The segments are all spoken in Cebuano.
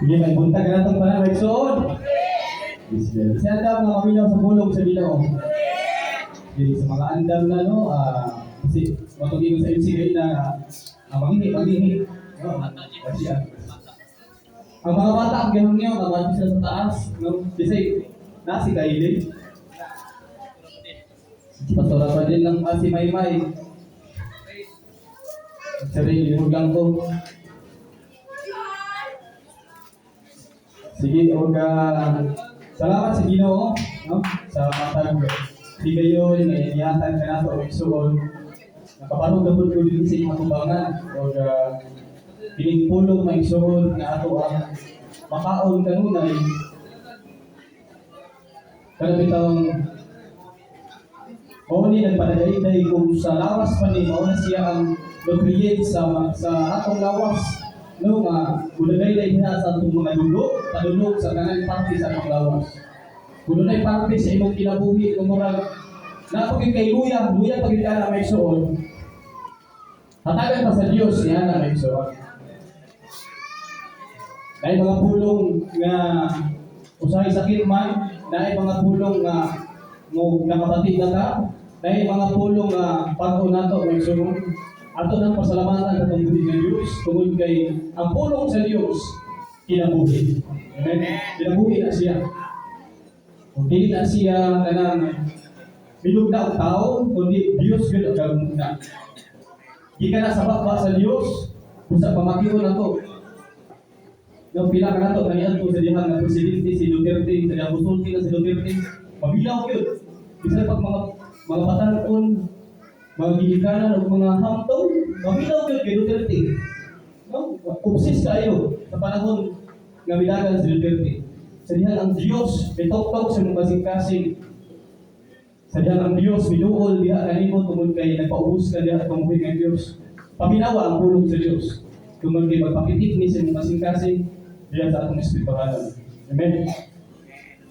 Sige, may buntag na itong tanan, may suod. Yes, yes. Si andam nga maminaw sa pulong sa Ginoo. Sige, sa mga andam na no, kasi matugin sa MC kayo na mangihi, mangihi. No, kasi ang mga bata ang ganun niyo, mga sila sa taas, no? Kasi nasi Kylie. Pastora pa din lang si Maymay. Sarili, lihog lang ko. Sige, og salamat sa Ginoo, no? Sa matag higayon nga inihatag kanato og igsuon. Nakabarog na pud ko din sa inyong atubangan og kining pulong nga igsuon nga ato ang makaon kanunay. Kana bitawng mao ni nagpadagayday kung sa lawas pa ni mao na siya ang nutrient sa atong lawas, no, nga mudagayday diha sa atong mga dugo, padulong sa tanan parte sa atong lawas. Kung dunay parte sa imong kinabuhi kung murag naa pa gyud kay luya, luya pa gyud ka na may suod, hatagan pa sa Dios niya na may suod. Naay mga pulong nga usahay sakit man, naay mga pulong nga mo nakabati na ta, naay mga pulong nga bag-o nato may suod. Ato nang pasalamatan sa atong buhi nga Dios tungod kay ang pulong sa Dios kinabuhi. Amen. Kinabuhi na siya. Kung dili na siya kanang milugna og tao, kundi Dios gyud ang galugna. Gikan na sa baba sa Dios, busa pamation nato. Yung pila ka nato kaniadto sa dihang nga presidente si Duterte, sa dihang musulti na si Duterte, mabilaw gyud. Bisan pag mga batan-on, mga ginikanan ug mga hamtong, mabilaw gyud kay Duterte. No? Obsess kayo sa panahon nga midagan si Duterte. Sa dihang ang Dios mitoktok sa imong kasing-kasing. Sa dihang ang Dios miduol diha kanimo tungod kay nagpaubos ka diha sa pamumuhi ng Dios. Paminawa ang pulong sa Dios. Tungod kay magpakitik ni sa imong kasing-kasing diha sa atong espirituhanon. Amen.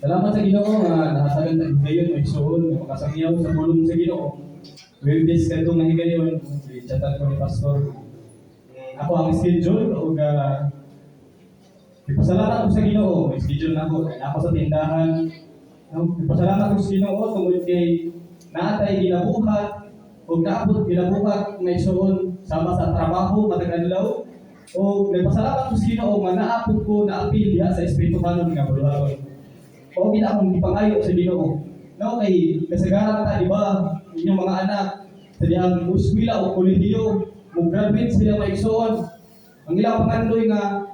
Salamat sa Ginoo nga nahatagan ta higayon may suod nga makasangyaw sa pulong sa Ginoo. Webis kadtong nga higayon, chatan ko ni pastor. Ako ang schedule ug ipasalamat ko sa Ginoo, may schedule na ako, ako sa tindahan. No, ipasalamat ko sa Ginoo tungod kay naatay ginabuhat ug naabot ginabuhat nga igsuon sama sa trabaho matag adlaw. O nagpasalamat ko sa Ginoo nga naapod ko naapil diha sa espirituhanon nga buluhaton. O gina akong gipangayo sa Ginoo. No, kay kasagaran ta, di ba, inyong mga anak sa dihang eskwela o kolehiyo, mo graduate sila mga igsoon. Ang ilang pangandoy nga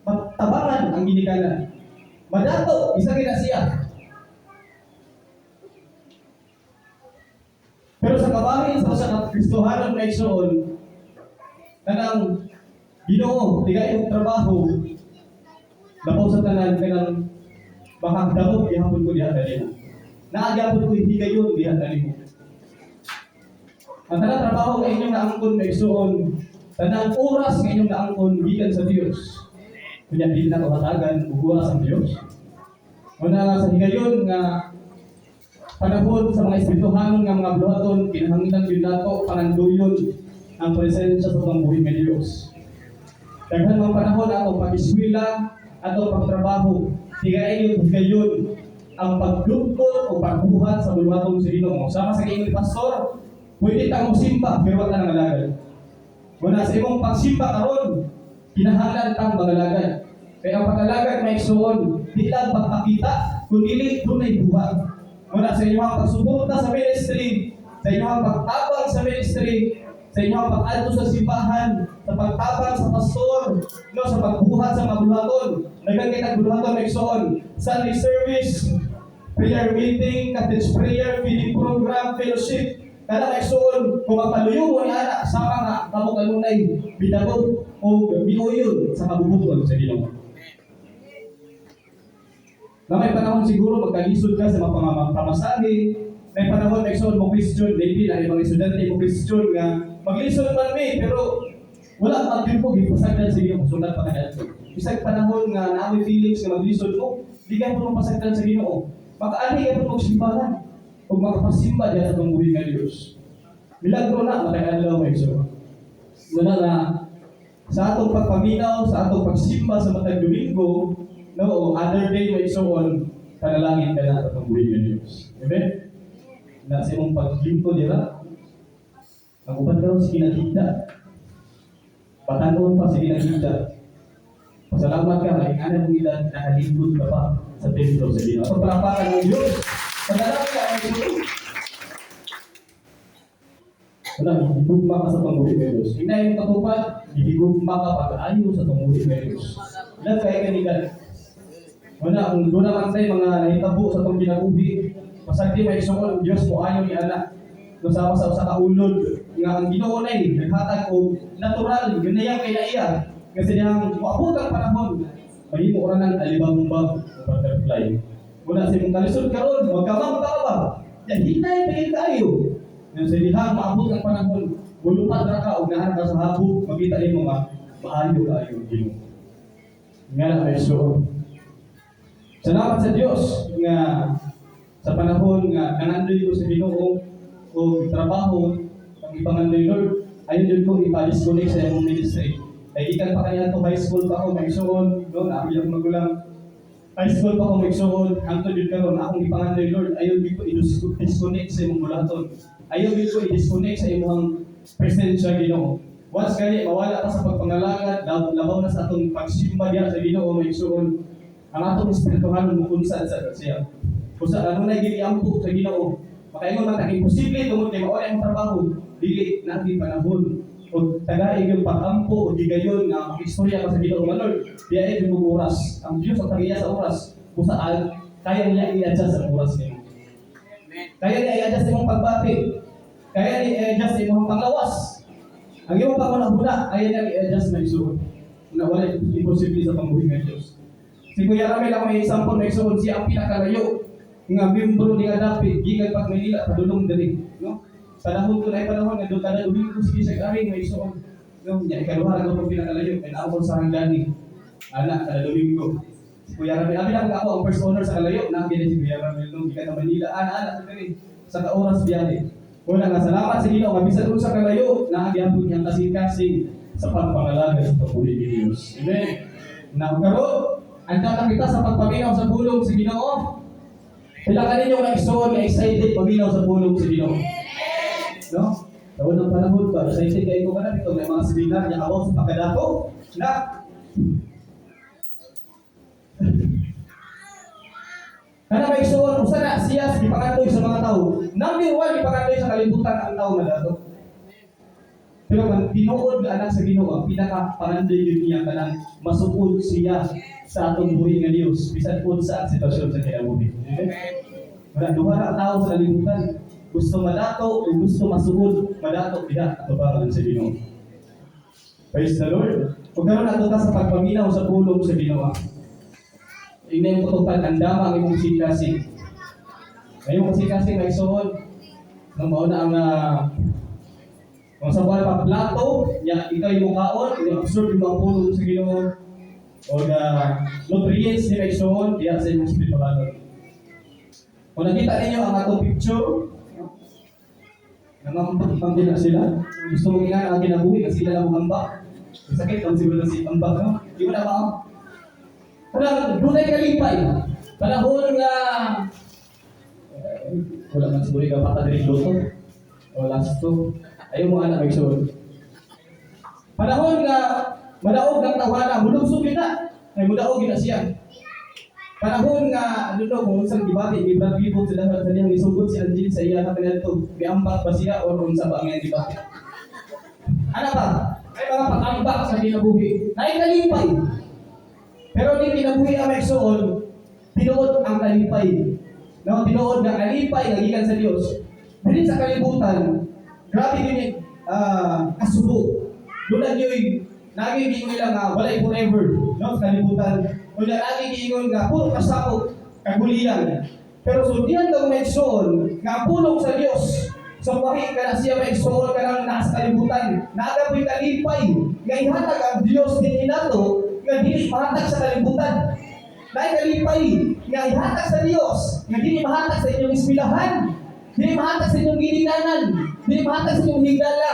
matabangan ang ginikanan. Madato, isa gina siya. Pero sa kabahin sa usa ka Kristohanon nga igsoon, kanang Ginoo, tigay og trabaho, labaw sa tanan kanang makagdamog gihapon ko diha kanimo. Naa gyapon ko higayon diha kanimo. Ang tanang trabaho nga inyong naangkon nga igsoon, tanang oras nga inyong naangkon gikan sa Dios. Kunya dili na ko hatagan og oras ang Dios. Una nga sa higayon nga panahon sa mga espirituhanon nga mga buhaton, kinahanglan gyud nato panganduyon ang presensya sa pambuhi nga Dios. Daghan mga panahon ato pag-eskwela, ato pagtrabaho, higayon higayon ang pagdugtong o pagbuhat sa buluhaton sa Ginoo. Sama sa ingon ni pastor, pwede ta mo simba pero wa ta nangalagad. Muna sa imong pagsimba karon, kinahanglan tang mangalagad. Kaya ang pag-alagad may igsuon, di lang pagpakita, kundi dunay buhat. Muna sa inyong pagsuporta sa ministry, sa inyong pagtabang sa ministry, sa inyong pag-adto sa simbahan, sa pagtabang sa pastor, no, sa pagbuhat sa mga buluhaton. Daghan kay tag buluhaton may igsuon, Sunday service, prayer meeting, cottage prayer, feeding program, fellowship. Kada kay igsuon, kung magpaluyo mo ni ana, sama nga kamo kanunay bidagog o miuyon sa kabubuton sa Ginoo. Na may panahon siguro magkalisod ka sa mga pamasahe, may panahon may igsuon mo question, maybe na ibang estudyante mo question nga maglisod man mi pero wala man gyud ko gipasagdan sa Ginoo, sulat pa ka dito. Bisag panahon nga naa may feelings nga maglisod mo, di ka po pasagdan sa Ginoo. Makaani ka po magsimbahan ug makapasimba diha sa pambuhi nga Dios. Milagro na matag adlaw may igsoon. Wala nga Sa atong pagpaminaw, sa atong pagsimba sa matag Domingo, no, o other day, may so on, panalangin ka na sa atong buhi nga Diyos. Amen? Na sa imong paglingkod dira, ang uban karon sige naghinda. Batan-on pa, sige naghinda. Pasalamat ka, nga ingana mong edad, nakalingkod ka pa sa templo sa Ginoo. Atong palakpakan ang Diyos. Panalangin ka ang Diyos. Wala, gihigugma ka sa panguhi ng Diyos. Hinay yung katupad, gihigugma ka pag-ayo sa panguhi ng Diyos. Ilan kaya kanikan? Wala, kung doon naman tayo mga nahitabo sa itong kinabuhi, pasag di may isuon, Diyos mo ayo ni anak. No sama sa usa ka ulod nga ang Ginoo nay naghatag og natural ganayang kay naiya kasi diyang moabot ang panahon, mahimo ra nang alibambam, butterfly. Wala sa imong kalisod karon, magkamang ka ba ya, hinay pa kayo. Nga sa dihang maabot ang panahon, mulupad ra ka og naa ka sa habog, makita nimo nga maayo kaayo ang Ginoo. Nga na may suod. Salamat sa Dios nga sa panahon nga nangandoy ko sa Ginoo o trabaho ang ipangandoy, Lord, ayon jud ko ipa-disconnect sa imong ministry. Kay gikan pa kaniya to, high school pa ako, may suon, no, na akong magulang. High school pa ako, may suon, hangtod jud karon akong ipangandoy, Lord, ayon jud ko i-disconnect sa imong bulaton. Ayon jud ko i-disconnect sa imong presensya, Ginoo. Once gani mawala ka sa pagpangalagad, labaw na sa atong pagsimba diha sa Ginoo, may suon, ang atong espirituhanon mukunsad sa siya. Kung sa ano na giampo sa Ginoo, makaingon man tag imposible tungod kay mao ang trabaho, dili na panahon. O tagaig yung pag-ampo o gigayon nga makistorya ka sa Ginoo nga, Lord, diya yung oras. Ang Diyos ang tagiya sa oras. Kung saan kaya niya i-adjust ang oras nimo. Kaya niya i-adjust imong pagbati. Kaya niya i-adjust imong panglawas. Ang imong pangunahuna, kaya niya i-adjust na isuod. Na wala imposible sa pambuhi ng Diyos. Si Kuya Ramel, ako may example na isuod, siya ang pinakalayo nga membro ni nga dapit gikan pag Manila padulong diri, no? Panahon ko na panahon nga doon kada Domingo sige sa aring may isuod. No, nya ikaduha ra ko pinakalayo kay naa ko sa hangdani. Ana kada Domingo. Si Kuya Ramel, abi na ako ang first honor sa kalayo, na si Kuya Ramel no gikan sa Manila, ana ana sa diri sa ka oras biyahe. Una nga salamat sa Ginoo nga bisan unsa kalayo naa gyapon niyang kasing-kasing sa pagpangalaga sa pagbuhi ni Dios. Amen. Now karon, andam na kita sa pagpaminaw sa pulong sa Ginoo. Pila ka ninyo nga igsoon nga excited paminaw sa pulong sa Ginoo? No? Sa unang panahon ba, excited kayo ko ka na dito, may mga seminar niya about sa pagkadato. Na, kana may igsoon, usa na siya gipangandoy sa mga tao. Number one, gipangandoy sa kalibutan ang tao nga dato. Pero ang tinuod nga anak sa Ginoo, ang pinaka pangandoy yun niya kanang masuod siya sa atong buhi nga Dios bisan unsa ang sitwasyon sa kinabuhi. Amen. Wala, duha ra ang tao sa kalibutan. Gusto madato o gusto masuod, madato diha atubangan sa Ginoo. Praise the Lord. Ug karon ato ta sa pagpaminaw sa pulong sa Ginoo. Ingnan yung kutupan, andama ang imong kasing. Ngayon kasing-kasing may suod. Nang mao na ang kung sa buwan pa plato, nya ikaw yung mukaon, i-absorb yung mga pulong sa Ginoo o na nutrients ni may suod diha sa imong espirituhanon. Kung nakita ninyo ang atong picture, nangambak na sila. Gusto mong ingana ang kinabuhi kasi sila lang ambak. Sakit ang siguro na si ambak, no? Di mo na ba? Wala, dunay kalipay. Panahon nga eh, wala man siguro ka pata diri lotto o last two. Ayaw mo anak may suod. Panahon nga madaog ng tawana, mulugsob kita. Ay mudaog gina siya. Panahon nga ano no kung unsang gibati ni Brad Gibbon sila sa diyang isugot si Angel sa iya kaniadto, miambak ba siya or unsa ba ang iyang gibati? Ano ba? Ay mga pag-ambak sa kinabuhi. Naay kalipay. Pero di kinabuhi ang may suon, tinuod ang kalipay. No, tinuod nga kalipay nga gikan sa Dios. Dili sa kalibutan, grabe din kasubo. Doon na yo'y naging nila nga walay forever, no, sa kalibutan. O na naging nga puro kasakop, kagulian. Pero sundihan daw may igsoon nga ang pulong sa Dios. So wahi ka na siya may igsoon ka nang nasa kalibutan. Naa po'y kalipay nga ihatag ang Dios dinhi nato nga dili mahatag sa kalibutan. Naay kalipay nga ihatag sa Dios nga dili mahatag sa inyong eskwelahan, dili mahatag sa inyong ginikanan, dili mahatag sa inyong higala.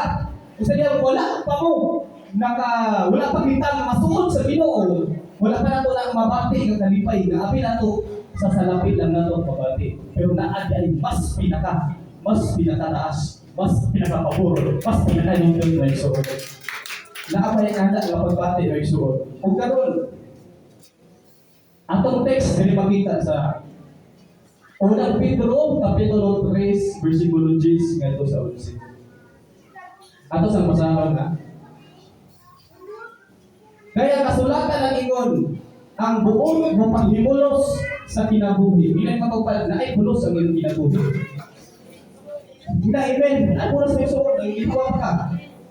Usa diya wala pa mo. naka wala pa kita nga masuod sa Ginoo, wala pa nato na mabati nga kalipay nga abi nato sa salapit lang nato ang mabati. Pero naa ay mas pinakataas, mas pinakapabor, mas pinakanindot na igsuon. Naa pa yung ana nga pagbati na igsuon. Ug karon, atong text diri makita sa Unang Pedro, Kapitulo 3, versikulo 10 ngadto sa 11. Ato sang basahon na. Kaya kasulatan ng ingon, ang buot mo panghimulos sa kinabuhi. Hindi matupad na ay pulos ang iyong kinabuhi. Hindi, amen. Ay pulos may suot, ang ginawa pa ka.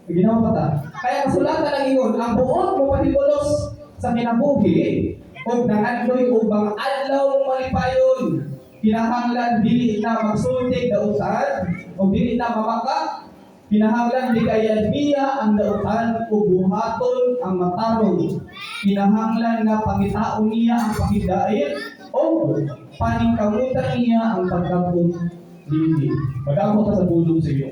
Ang ginawa pa ta. Kaya kasulatan ng ingon, ang buot mo panghimulos sa kinabuhi, ug nangandoy og mga adlaw malipayon. Kinahanglan dili na magsultig dautan o dili na mamaka. Kinahanglan likayan niya ang dautan ug buhaton ang matarong. Kinahanglan nga pangitaon niya ang pakidait o paningkamutan niya ang pagkabot dinhi. Magamot ta sa pulong sa iyo.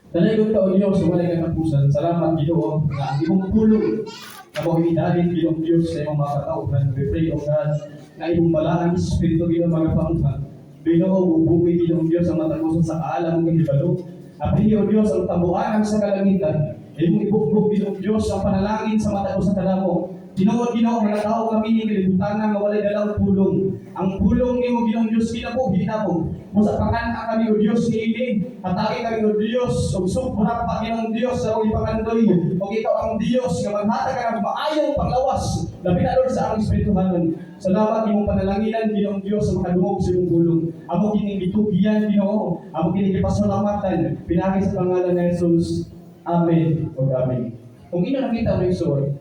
Dalaygon ka, O Diyos, walay katapusan. Salamat, Ginoo, nga ang imong pulong na mao idalin, Ginoong Diyos, sa imong mga katawhan. We pray, O God, nga imong balaang Espiritu, Ginoo, mga panguha. Ginoo, bubuhi, Ginoong Diyos, ang matag usa sa kaalam ug kahibalo. Abrihi, O Diyos, ang tabuanan sa kalangitan. Imong ibugbog, Ginoong Diyos, ang panalangin sa matag usa kanamo. Ginoo, Ginoo, mga tao kami ni kalibutan nga walay dalang pulong. Ang pulong nimo, Ginoong Diyos, kinabuhi namo. Busa pangan kami, O Diyos, niini. Hatagi kami, O Diyos, ug sobra pa, Ginoong Diyos, sa among ipangandoy. Ug ikaw ang Diyos nga maghatag ka ng maayong panglawas. Labi na, Lord, sa among espirituhanon. Salamat imong panalanginan, Ginoong Diyos, sa makadungog sa imong pulong. Amo kining gitugyan, Ginoo. Amo kining gipasalamatan. Pinaagi sa pangalan ni Jesus. Amen. Ug amen. Kung inyo nakita mo yung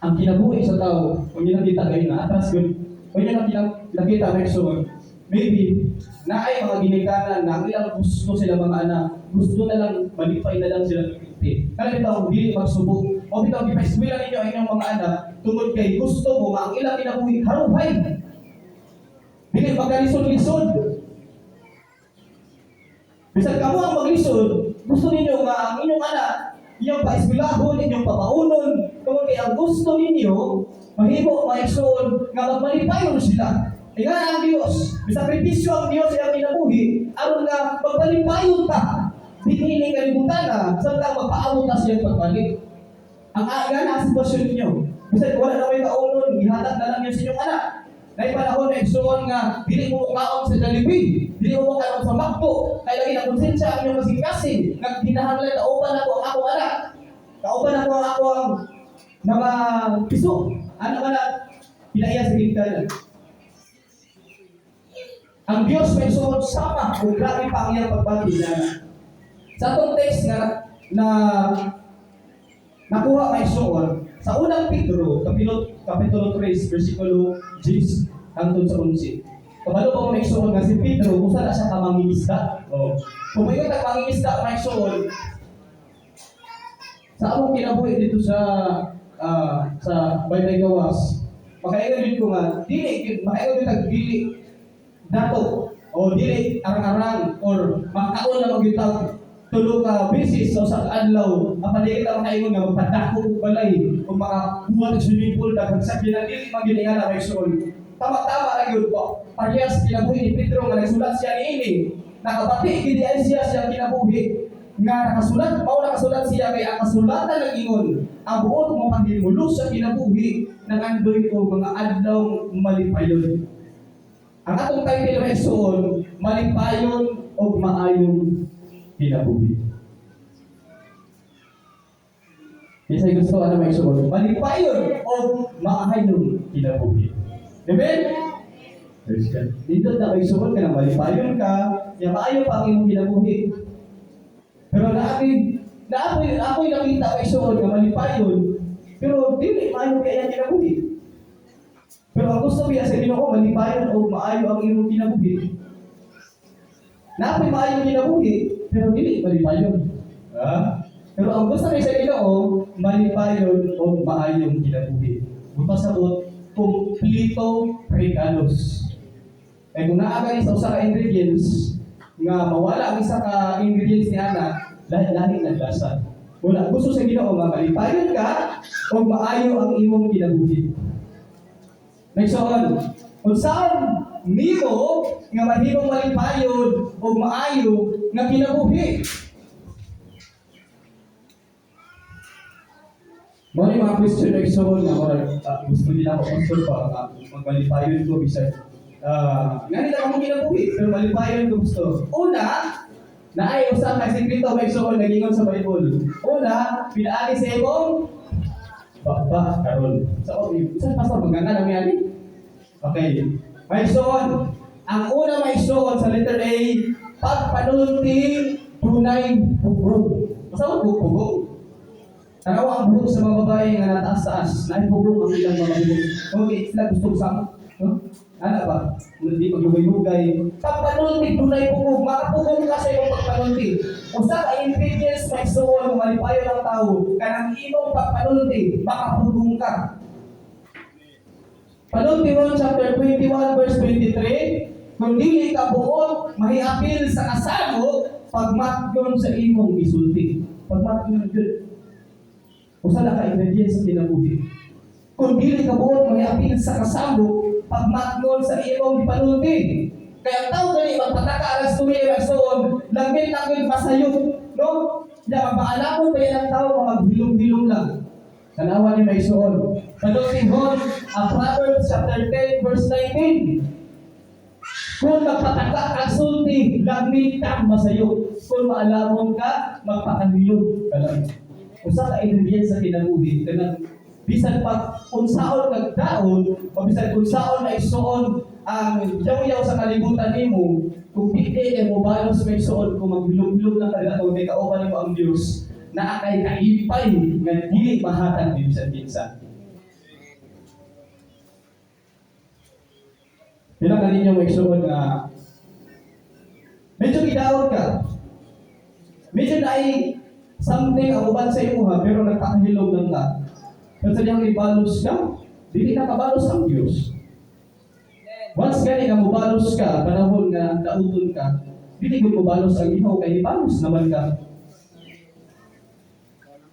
ang kinabuhi sa tao, kung inyo nakita kayo na atras yun, kung inyo nakita mo yung maybe, na ay mga ginikanan na ang ilang gusto sila mga anak, gusto na lang, malipay na lang sila ng ngiti. Kaya bitaw, dili magsubo. O bitaw, gipaeskwela ninyo ang inyong mga anak, tungod kay gusto mo nga ang ilang kinabuhi, haruhay. Dili magkalisod-lisod. Bisan kamo ang maglisod, gusto ninyo nga ang inyong anak, iyang paeskwelahon, inyong pabaunon, tungod kay ang gusto ninyo, mahimo maigsoon nga magmalipayon sila. Nga ang Diyos, misakripisyo ang Diyos sa iyang kinabuhi, aron nga magmalipayon ta. Dinhi ning kalibutan na, samtang magpaabot ta siyang pagbalik. Ang aga na ang sitwasyon ninyo. Bisan wala na may kaunon, gihatag na lang yun sa inyong anak. Nay panahon na igsoon nga dili mo mukaon sa Jollibee, dili mo mukaon sa McDo, kay lagi na konsensya ang inyong kasing-kasing nga kinahanglan kauban ako ang akong anak. Kauban ako ang ako ang mga piso. Ano ka na pinaiya sa ginikanan. Ang Diyos may suot sama kung grabe pa ang iyang pagbati na sa atong text nga na nakuha kay suot sa Unang Pedro kapitulo 3 versikulo 10 hangtod sa 11. Kabalo ba mo may suot nga si Pedro usa na siya ka mangingisda? Oh. Kung may ka mangingisda may suot sa among kinabuhi dito sa Baybay Gawas, makaingon din ko nga dili makaingon din tag dili dato o dili arang-arang or makaon na magyutag tulo ka beses sa usa ka adlaw, apan dili ta makaingon nga magpadako og balay o makabuhat og swimming pool, daghang sakyanan, dili man gyud nga na igsoon. Tama-tama ra gyud po parehas kinabuhi ni Pedro nga nagsulat siya niini. Nakabati gid ay siya siyang kinabuhi nga nakasulat, mao nakasulat siya kay ang kasulatan ng ingon ang buot mo panghimulos sa kinabuhi nangandoy ko mga adlaw malipayon. Ang atong title ay suon, malipayon og maayong kinabuhi. Kinsa gusto ano may suon? Malipayon og maayong kinabuhi. Amen? Praise God. Dito na kay suon ka na malipayon ka, ya maayo pa ang imong kinabuhi. Pero naaki na ako'y nakita kay suon nga malipayon, pero dili maayo kay iyang kinabuhi. Pero ang gusto niya sa Ginoo, malipayon o maayo ang imong kinabuhi. Naapoy maayong kinabuhi, pero dili malipayon. Ha? Pero ang gusto niya sa Ginoo, malipayon o maayong kinabuhi. Buta sabot, kumplito regalos. Kaya kung naa ka sa usa ka ingredients, nga mawala ang isa ka ingredients ni ana, lahi-lahi ng lasa. Wala gusto sa Ginoo nga malipayon ka o maayo ang imong kinabuhi. Next one. Unsaon nimo nga mahimong malipayon o maayo nga kinabuhi? Mao ni mga question na igsoon nga murag gusto nila ako pastor pa nga magmalipayon ko bisag ngani lang akong kinabuhi pero malipayon ko gusto. Una, naay usa ka sekreto may igsoon nagingon sa Bible. Una, pinaagi sa imong baba karon. Sa so, sa pastor magnganga lang ani. Okay. May igsoon. Ang una may igsoon sa letter A, pagpanulti dunay pugong. Asa mo pugong? Tanawa ang buhok sa mga babae nga nataas-taas, naipugong ang ilang mga buhok. Okay, sila gusto sa no? Ano ba? Hindi maglugay-lugay. Pagpanulti, dunay pugong. Makapugong ka sa imong pagpanulti. Usa ka ingredients may suon kung malipayon ang tao, kanang imong pagpanulti, makapugong ka. Panulti 1 chapter 21 verse 23, kung dili ka buot, mahiapil sa kasamo, pagmatyon sa imong isulti. Pagmatyon gyud. Usa na ka ingredients sa kinabuhi. Kung dili ka buot mahiapil sa kasamo, pagmatnon sa imong gipanulti. Kaya ang tao gani magpataka alas tuwi ang suon, langit-langit masayop, no? Ya magpaalamon pa yan ang tao nga maghilom-hilom lang. Tanawa ni may suon. Panultihon ang Proverbs chapter 10 verse 19. Kung magpataka kag sulti, langit ka masayop. Kung maalamon ka, magpakahilom ka lang. Usa ka ingredient sa kinabuhi kanang bisan pag unsaon kag daon o bisan unsaon na igsuon ang yaw-yaw sa kalibutan nimo, kung dili kay mo balos may igsuon, kung maghilom-hilom lang ka kung may kauban nimo ang Dios, naa kay kalipay nga dili mahatag ni bisan kinsa. Pila ka ninyo may igsuon nga medyo gidaon ka, medyo naay something ang uban sa imuha pero nagpakahilom lang ka. Pero sa diyang ibalos ka, dili na kabalos ang Diyos. Once gani nga mobalos ka, panahon nga nauton ka, dili gud mobalos ang Ginoo kay ibalos naman ka.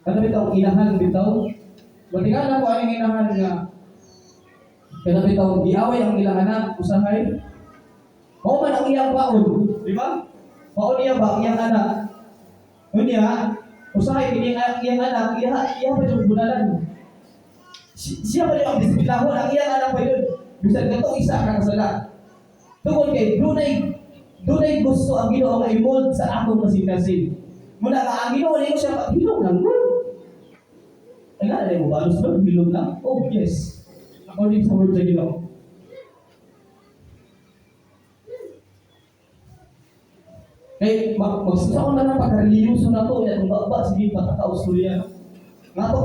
Ano bitaw ang inahan bitaw? Matingala ko ang inahan nga kada bitaw giaway ang ilang anak usahay. Mao man ang iyang paon, di ba? Paon niya ba ang iyang anak? Unya, usahay kini ang iyang anak, iya iya pa yung bunalan. Siya pa yung ang disiplinahon, ang iyang anak pa yun. Bisan katong isa ka kasala. Tungod kay dunay gusto ang Ginoo nga i-mold sa akong kasing-kasing. Muna nga ang Ginoo niyo siya paghilom lang gud. Ay nga mo balos ba hilom lang? Oh yes. According sa word sa Ginoo. Kay magsaon na ng pagka-reliyoso na to, yan, baba, sige, pataka-usturya. Nga to,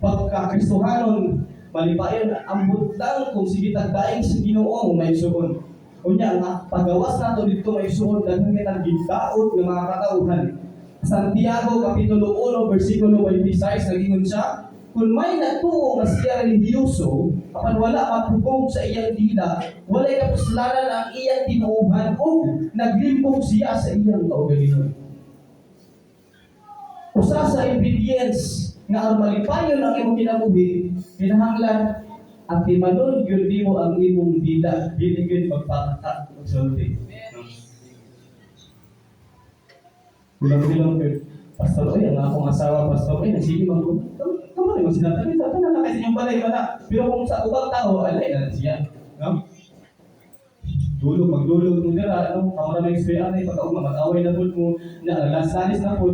pagka-Kristohanon, malipayon, ambot lang kung sige tagdaing sa Ginoo, may suon. Unya, nga, pagawas na to dito may suon, dahil kitang gidaot ng mga katauhan. Santiago, Kapitulo 1, versikulo 26, nagingon siya, kung may natuo nga siya relihiyoso, apan wala mapugong sa iyang dila, walay kapuslanan ang iyang tinuohan o naglimbong siya sa iyang kaugalingon. Usa sa ingredients nga ang malipayon ang imong kinabuhi, kinahanglan ang timanon gyud nimo ang imong dila, dili gyud magpataka og sulti. Bilang-bilang gyud, pastor, oy, ang akong asawa, pastor, oy, nagsige mag Kamo rin magsinatabi, tata na kasi inyong balay wala. Pero kung sa ubang tao, alay na siya. No? Dulog, magdulog mo nila, no? Kamo na may experience, ay pagkaugma, mag-away na po mo, na lasanis na po.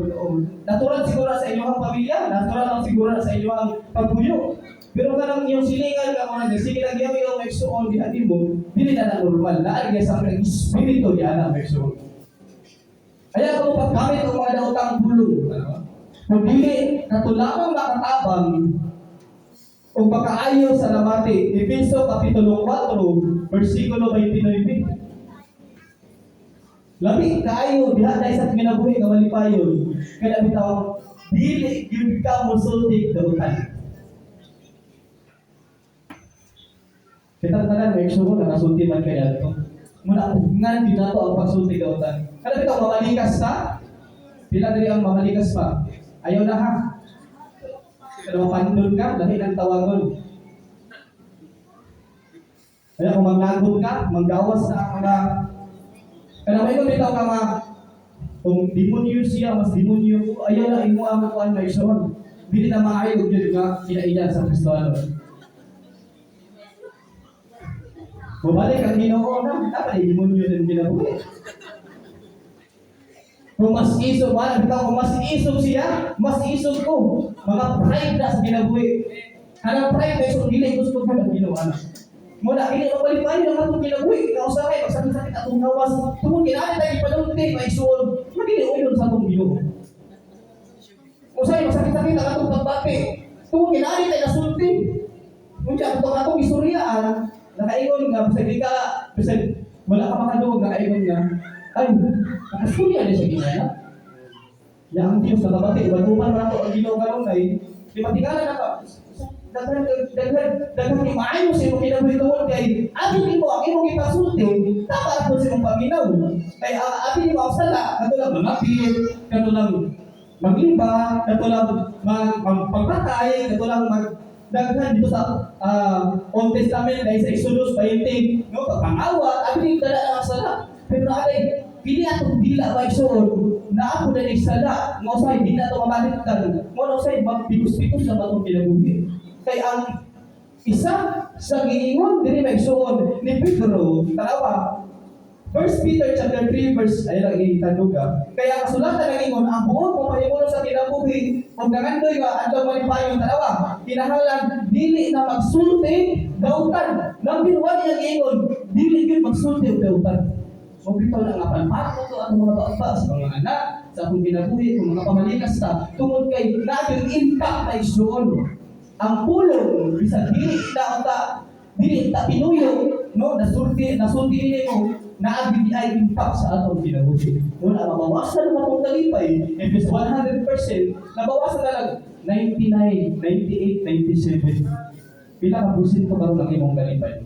Natural siguro sa inyong pamilya, natural lang siguro sa inyong pagbuyo. Pero kanang iyong silingan ka mga sige lang yaw yung igsuon diha nimo, dili na na normal, naa gyud sa mga espiritu diha na igsuon. Kaya kung paggamit og mga daotang pulong, kung dili katulamang makatabang o makaayo sa namati, Efeso Kapitulo 4, versikulo 29. Labi kaayo diha na sa kinabuhi nga malipayon, kada bitaw dili gyud ka mosulti dautan. Kita tanan may sugo na nasulti man kay adto. Muna ugnan gyud nato ang pagsulti dautan. Kada bitaw mamalikas ta, pila diri ang mamalikas pa. Ayaw na ha. Pero mapandol ka, lahi ng tawagon. Kaya kung manglagot ka, manggawas sa mga kanang may bitaw ka nga kung demonyo siya, mas demonyo ko, ayaw na imo ang kuan na isuon. Dili na maayo gyud nga kinaiya sa Kristiyano. Mubalik ang Ginoo na, dapat demonyo din kinabuhi. Kung mas isog, wala bitaw, kung mas isog siya, mas isog ko. Mga pride na sa kinabuhi. Kanang pride na isog, dili gusto ko ang Ginoo ana. Mo na dili mapalipayo ang atong kinabuhi, kausahay magsakit-sakit atong gawas. Tungod kay naa tayo ipanulti maisuon, madili uyon sa atong Ginoo. Usahay magsakit-sakit ang atong pagbati. Tungod kay naa tayo nasulti. Unya atong atong istoryaan, nakaingon nga bisag di ka bisag wala ka makadungog, nakaingon nga ay nakastorya ni siya ginana. Ya ang Diyos nakabati, baguman man ato ang Ginoo kanunay, di matingala na ka. Daghan daghan daghan kay maayo sa imong kinabuhi tungod kay abi nimo ang imong ipasulti, tama ra pud sa imong paminaw. Kay abi nimo ang sala, kato lang mangapit, kato lang magliba, kato lang magpatay, kato lang mag daghan dito sa Old Testament dahil sa Exodus 20, no, pagpangawat, abi nimo dala ang sala. Pero alay, kini atong dila ba igsoon, na ako na sala, nga usahay di na ito mamaliktan, mo na usahay magpigos-pigos na batong kinabuhi. Kay ang isa sa giingon diri maigsuon ni Pedro, tanawa, 1 Peter chapter 3 verse ay lang itandog ka. Kaya ang kasulatan ng ingon, ang buot mo mahimulong sa kinabuhi ug nangandoy nga adlaw malipayon, tanawa, kinahanglan dili na magsulti dautan. Number 1 yang ingon, dili gyud magsulti og dautan. O bitaw na nga palpato to ang mga bata sa mga anak, sa akong kinabuhi, kung mga pamalikas ta, tungod kay naging impact na isuon. Ang pulong, bisan dili ta ta, dili ta pinuyo, no, nasulti, nasulti nimo, naagi ay impact sa atong kinabuhi. Wala mabawasan mo atong kalipay, if it's 100%, nabawasan na lang 99, 98, 97. Pila ka porsyento karon ang imong kalipay?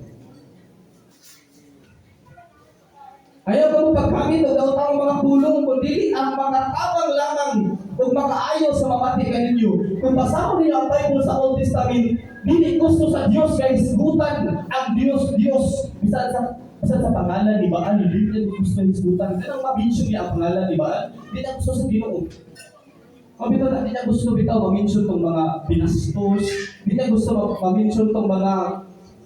Ayaw ka mo pagkamit og daw mga pulong kung dili ang makatabang lamang ug makaayo sa mamati kaninyo. Kung basahon ninyo ang Bible sa Old Testament, dili gusto sa Dios kay hisgutan ang Dios Dios bisan sa pangalan ni Baal, dili niya gusto hisgutan. Kanang ma-mention niya ang pangalan ni Baal, dili na gusto sa Ginoo. Mabitaw na, di na gusto bitaw ma-mention tong mga binastos, di na gusto ma-mention tong mga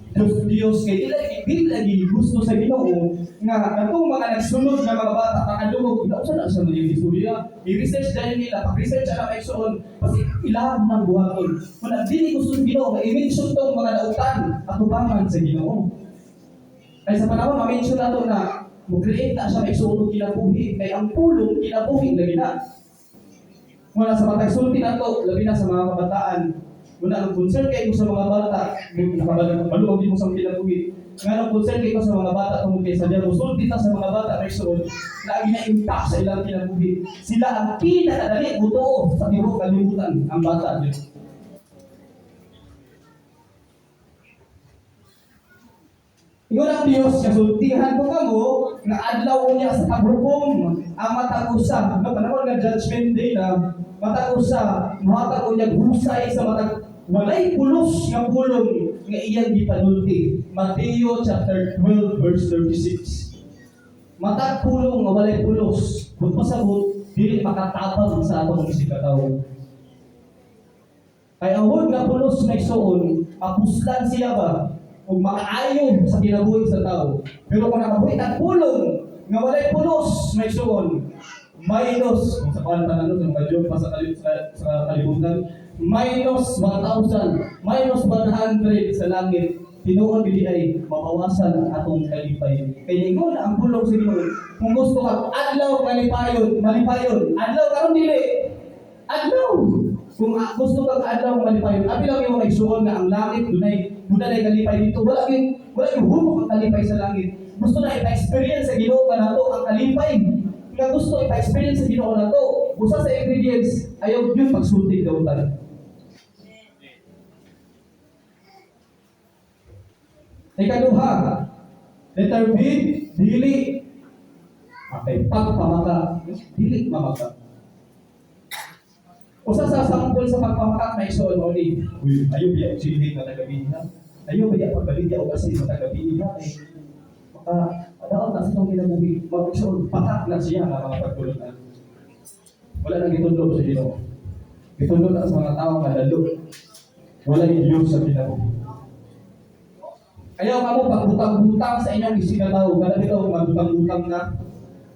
Diyos Diyos kay dili lagi gusto sa Ginoo nga katong mga nagsunod nga mga bata makadungog unsa na sa mga istorya, i-research dahil nila, pag-research ana kay suon kasi ilahang ng buhaton. Wala dili gusto sa Ginoo nga i-mention tong mga dautan atubangan sa Ginoo. Kay sa panahon ma-mention nato na mo-create na siya maigsuon og kinabuhi kay ang pulong kinabuhi lagi na. Wala sa matag sulti nato, labi na sa mga kabataan. Wala ang concern kay ko sa mga bata, nakabalo balo di mo sa kinabuhi. Nga ang concern kay ko sa mga bata tungod kay sa diya musulti ta sa mga bata may suod na gina-impact sa ilang kinabuhi. Sila ang pinakadali mutuo sa tibuok kalibutan, ang bata gyud. Ingon ang Dios nga sultihan ko kamo nga adlaw niya sa paghukom ang matag usa, no, panahon nga judgment day na matag usa mohatag unya husay sa matag walay pulos nga pulong nga iyang gipanulti. Mateo chapter 12 verse 36. Matag pulong nga walay pulos, kung pasabot dili makatabang sa atong isigkatawo. Kay ang word nga pulos na igsuon, mapuslan siya ba ug makaayo sa kinabuhi sa tao. Pero kung nakabuhi tag pulong nga walay pulos na igsuon, minus kung sa kuan tanan sa mga joke pa sa kalibutan, minus 1,000, minus 100 sa langit, tinuod gid ay mabawasan ang atong kalipay. Kay ingon ang pulong sa Ginoo, kung gusto ka adlaw malipayon, malipayon, adlaw karon dili. Adlaw. Kung gusto kang adlaw malipayon, abi lang yung igsuon nga ang langit dunay kalipay dito. Wala gyud humok ang kalipay sa langit. Gusto na ipa-experience sa Ginoo kanato ang kalipay. Nga gusto ipa-experience sa Ginoo nato, usa sa ingredients ayaw gyud pagsulti dautan. Ikaduha, letter B, dili. Okay, pagpamaka, dili mamaka. Usa sa sample sa pagpamakak na isuon mo ni, "Uy, ayaw biya og silhig matag gabi ha. Ayaw biya pagbaligya og asin matag gabi ha. Eh, maka, adaon na sa itong kinabuhi." Mag-isuon, pakak na siya nga mga pagtulunan. Wala nang gitudlo sa Ginoo. Gitudlo na sa mga tao nga lalo. Wala yung Diyos sa kinabuhi. Ayaw kamo pagbutang-butang sa inyong isigataw. Kada bitaw magbutang-butang na.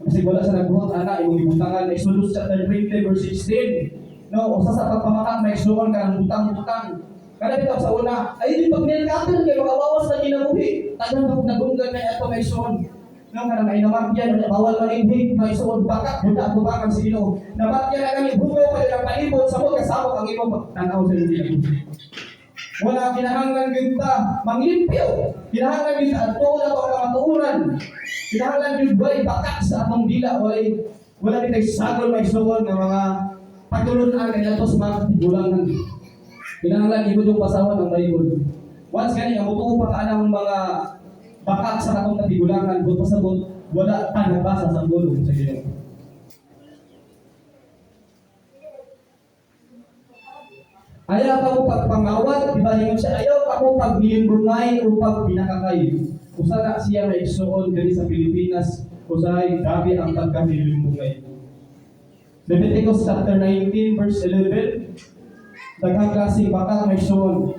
Kasi wala sa nagbuhat ana imong gibutangan. Exodus chapter 20 verse 16. No, usa sa pagpamakak may igsuon ka ng butang-butang. Kada bitaw sa una, ay di pag nail cutter kay makawawas na kinabuhi. Tagan pag nagunggan na ato may igsuon. No, kanang ay namatyan, bawal maninhig, may igsuon, bakak, buta tubangan sa Ginoo. Namatyan na kami, bugo pa ang palibot, samot kasama ang imong pagtanaw sa imong kinabuhi. Wala kinahanglan gyud ta manglimpyo. Kinahanglan gyud ta adto na to ang kamatuoran. Kinahanglan gyud walay bakak sa atong dila, walay wala kitay sagol may sugon nga mga pagtulunan kaniadto sa mga katigulangan. Kinahanglan imo yung basahon ang Bible. Once gani ang mutuo pa ka anang mga bakak sa atong katigulangan, buot pasabot wala ta nagbasa sa pulong sa Ginoo. Ayaw ka mo pagpangawat, di ba ingon siya, ayaw ka mo paglimbungay o pagbinakakay. Usa na siya may igsuon diri sa Pilipinas, usahay grabe ang pagkahilimbungay. Leviticus chapter 19 verse 11, daghang klaseng bakak may igsuon.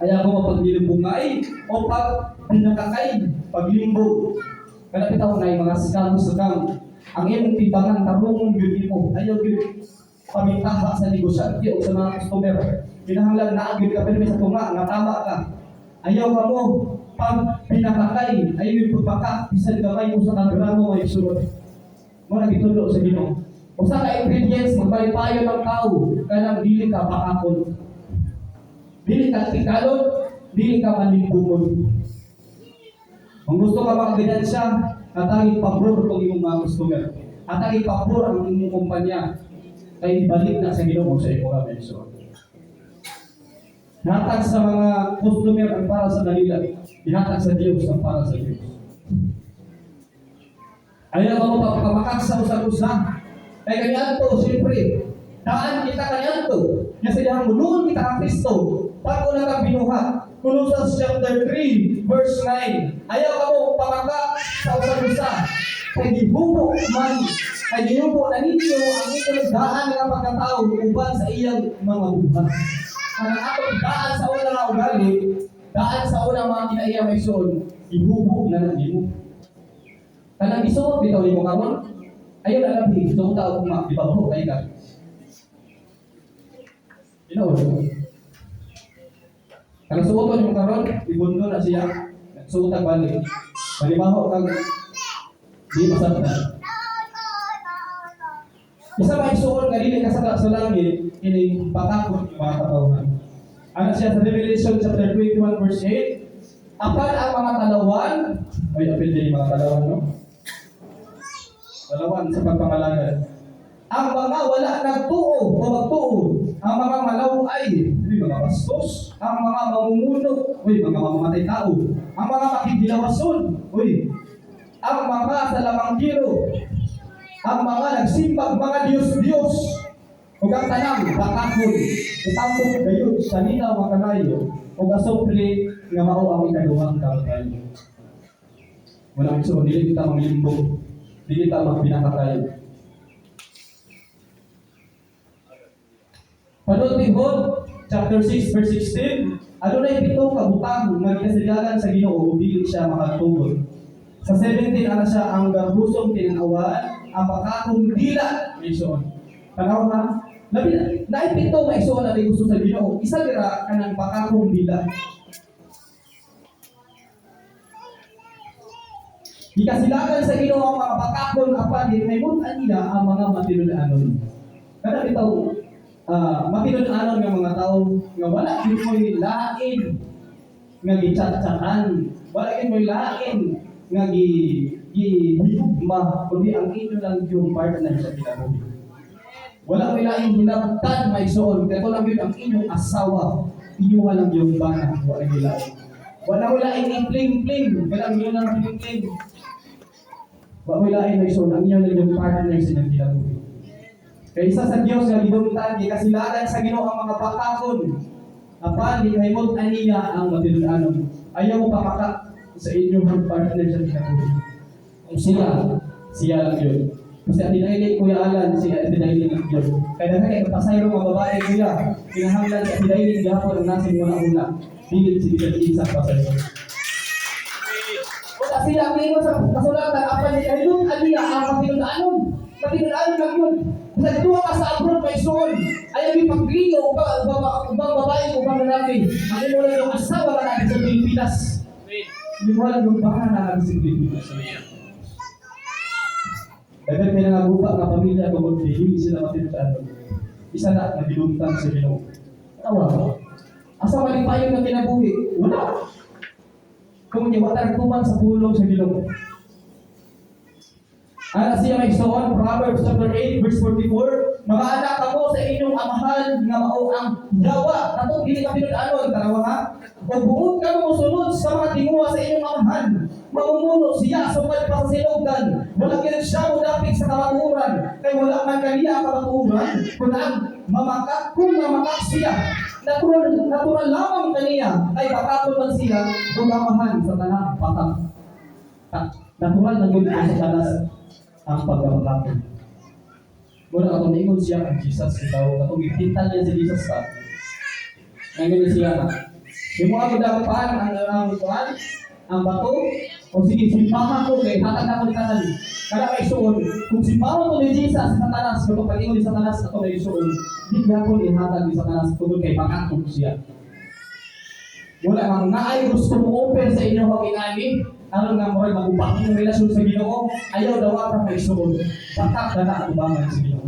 Ayaw mo paglilimbungay o pagbinakakay, paglimbog. Kada bitaw na mga scam scam. Ang imong timbangan tarungon gyud nimo. Ayaw gyud pamintaha sa negosyante o sa mga customer. Kinahanglan naa gyud ka pirmi sa tunga nga tama ka. Ayaw ka mo pag pinakakay, ayaw yung pagpaka, bisan gamay usa ka gramo may sulod. Mo na gitudlo sa Ginoo. Usa ka ingredients magbaypayo ng tao kanang dili ka pakakon. Dili ka tikalon, dili ka manimbungon. Kung gusto ka makaginansya, atagi pabor itong imong mga customer. Atagi pabor ang imong kumpanya. Kay ibalik na sa Ginoo sa imo ka menso. Ihatag sa mga customer ang para sa kanila. Ihatag sa Dios ang para sa Dios. Ayaw ka mo pagpamakak sa usag-usa. Kay kaniadto, siyempre, daan kita kaniadto. Nga sa dihang mulunod kita kang Kristo, bago na kang binuhat. Colossians chapter 3, verse 9. Ayaw ka mo pamakak sa usag-usa. Kay gibubo man, kay ginubo na ninyo ang inyong daan nga pagkatao uban sa iyang mga buhat. Ang atong daan sa una nga ugali, daan sa una mga kinaiya may suon, gihubo na lang nimo. Kanang gisuot bitaw nimo karon, ayaw na labi, suot ta og ma, di ba kay ka. Ino. Kanang suoton nimo karon, ibundo na siya. Suot ang balik. Balimaho kag di masabtan. Isa pa igsuon nga dili kasaka sa langit kining patakot ng mga katawhan. Ano siya sa Revelation chapter 21 verse 8? Apan ang mga talawan, ay apil din yung mga talawan, no? Talawan sa pagpangalagan. Ang mga wala nagtuo o magtuo, ang mga malaway, uy, mga bastos, ang mga mamumuno, uy, mga mamamatay tao, ang mga makighilawason, uy, ang mga salamangkiro, ang mga nagsimbag mga Diyos-Diyos, ug ang tanang bakakon, itambok gayud sa linaw nga kalayo, ug asupre nga mao ang ikaduhang kamatayon. Wala so dili kita manglimbog, dili ta magpinakatay. Panultihon, chapter 6, verse 16, adunay pito ka butang nga ginasigalan sa Ginoo ug dili siya makatugot. Sa 17 ana siya ang garbusong tinanawan, ang bakakong dila may isuon. Tanaw ha? Labi na, naay pito nga isuon na gusto sa Ginoo. Isa dira kanang bakakong dila. Gikasilagan sa Ginoo ang mga bakakon apan gihimutan niya ang mga matinud-anon. Kada bitaw matinud-anon nga mga tao nga wala gyud mo'y lain nga gichat-chatan, wala gyud mo'y lain nga gi gihigugma kundi ang inyo lang yung partner sa kinabuhi. Wala mo'y lain hinabtan maigsoon, kato lang gyud ang inyong asawa, inyo lang yung bana, wala gyud lain. Wala mo'y lain i-pling-pling, wala inyo lang pling-pling. Wa mo'y lain maigsoon, ang inyo lang yung partner sa inyong kinabuhi. Kay isa sa Dios nga gidumtan, gikasilagan sa Ginoo ang mga bakakon. Apan gikahimot aniya ang matinud-anon. Ayaw mo papaka sa inyong partner sa kinabuhi. Kung siya, siya lang yun. Kasi Ate Dailin, Kuya Alan, si Ate Dailin lang yun. Kaya dahil kay pasayro mga babae, kuya, kinahanglan si Ate Dailin gihapon ang nasa una-una. Dili si bisan isa pasayro. Wala sila ang ingon sa kasulatan, apan gikahimot aniya ang matinud-anon. Matinud-anon lang yun. Sa duha ka sa abroad may suon, ayaw yung paglingo ubang babae, ubang lalaki. Ang imo lang yung asawa ka natin sa Pilipinas. Hindi mo alam yung baka na sa Pilipinas. Daghan kay nangaguba nga pamilya tungod kay dili sila matinud-anon. Isa na nga gidumtan sa Ginoo. Tawa. Asa malipayon nga kinabuhi? Wala. Kung di wa tuman sa pulong sa Ginoo. Ana siya may suon, Proverbs chapter 8 verse 44, "Mga anak kamo sa inyong amahan nga mao ang yawa," katong dili ka tinud-anon, tanawa ha. "Ug buot kamo mosunod sa mga tinguha sa inyong amahan. Mamumuno siya sumad pa sa sinugdan. Wala gyud siya modapik sa kamatuoran, kay wala man kaniya ang kamatuoran. Kung mamakak siya, natural, natural lamang kaniya, kay bakakon man siya ug amahan sa tanang bakak." Natural na gyud sa tanas ang pagkabakakon. Muna katong niingon siya kang Jesus itaw, katong gitintal niya si Jesus sa. Ngayon siya nga, "Imo ako dapat ang kuan, ang bato, o sige, simbahan ko kay hatag na ko ni tanan." Kada kay suon, kung simbahon ko ni Jesus sa Satanas, kung pag-ingon ni Satanas ato may suon, di gyapon ihatag ni Satanas tungod kay bakakon siya. Wala nga naay gusto mo open sa inyo ang inani, aron nga mo'y magubak yung relasyon sa Ginoo, ayaw daw ka kay suon. Bakak na na atubangan sa Ginoo.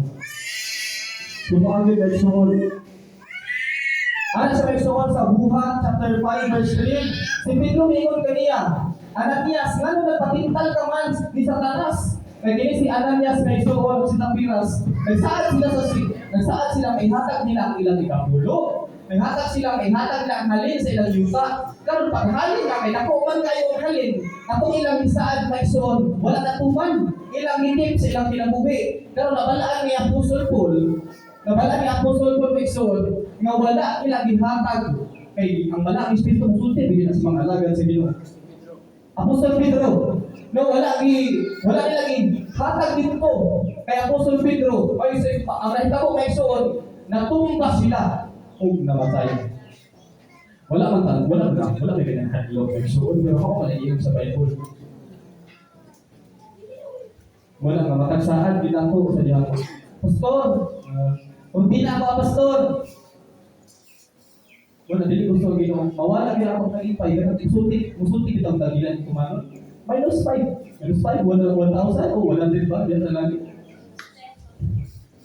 Tumuagin kay suon. Ano sa may suon sa Buhat chapter 5 verse 3? Si Pedro miingon kaniya, "Ananias, ngano nagpatintal ka man ni Satanas?" Kay kini si Ananias may suon si Sapiras, nagsaad sila kay hatag nila ang ilang ikapulo. Naghatag sila kay hatag nila ang halin sa ilang yuta. Karon paghalin na kay dako man kayo ang halin, atong ilang gisaad may suon, wala natuman. Ilang ngitip sa ilang kinabuhi. Karon nabalaan ni Apostol Paul, nabalaan ni Apostol Paul may suon, nga wala nila gihatag kay ang Balaang Espiritu musulti bigyan sa mga alagad sa Ginoo. Apostol Pedro, no, wala nila gi hatag dito kay Apostol Pedro. Ay sa ang nahitabo kay suon, natumba sila ug namatay. Wala man tan, wala na, wala may ganang hadlok kay suon, pero ako man sa Bible. Wala nga matagsaad gid ako sa diyang pastor. Kung di na ako pastor. Wala, dili gusto ang Ginoo. Mawala gyud ako kalipay ganun musulti, musulti bitong tagilan kumanon. Minus 5. Minus 5, 1,000 o 100 ba? Diyan sa langit.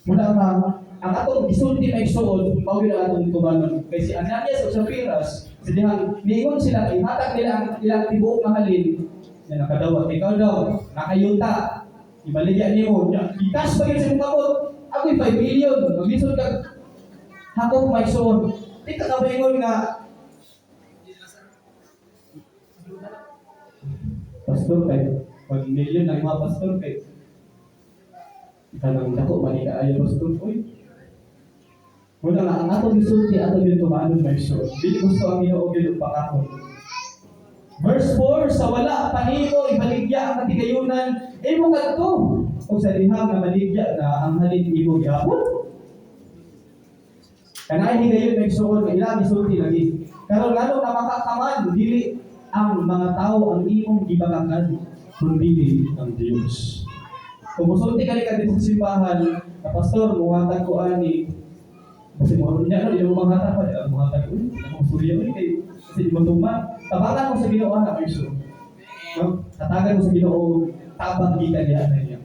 Muna nga, ang atong gisulti may suod, mao gyud ang atong tumanon. Kay si Ananias ug Saphiras, sa dihang niingon sila, ihatag nila ang ilang tibuok nga halin, na nakadawat. Ikaw daw, nakayuta, ibaligya nimo, i-cash pa gyud sa imong kamot. Ako'y 5 million, maglisod kag hakop may suod. Di ka kabaingon nga, "Pastor, kay 1 million ang mga pastor kay kanang dako man ni kaayo, pastor." Uy. Muna nga ang atong gisulti ato gyud tumanon may suod. Dili gusto ang Ginoo gyud og pakakon. Verse 4, "Sa wala pa nimo ibaligya ang katigayunan, imo kadto ug sa dihang nga maligya na ang halin imo gihapon." Kanay higayon may suod nga ilang gisulti lagi. Karon ngano na makakaman, dili ang mga tao ang imong gibakakan kundi ang Dios. Kung musulti ka ni ka dito sa simbahan, na "Pastor, muhatag ko ani." Kasi mo niya no, di mo manghatag pa, di mo manghatag, uy, ako surya uy kay kasi di mo tuman. Tabangan mo sa Ginoo ana may suod. No? Hatagan mo sa Ginoo tabang gikan niya na niya.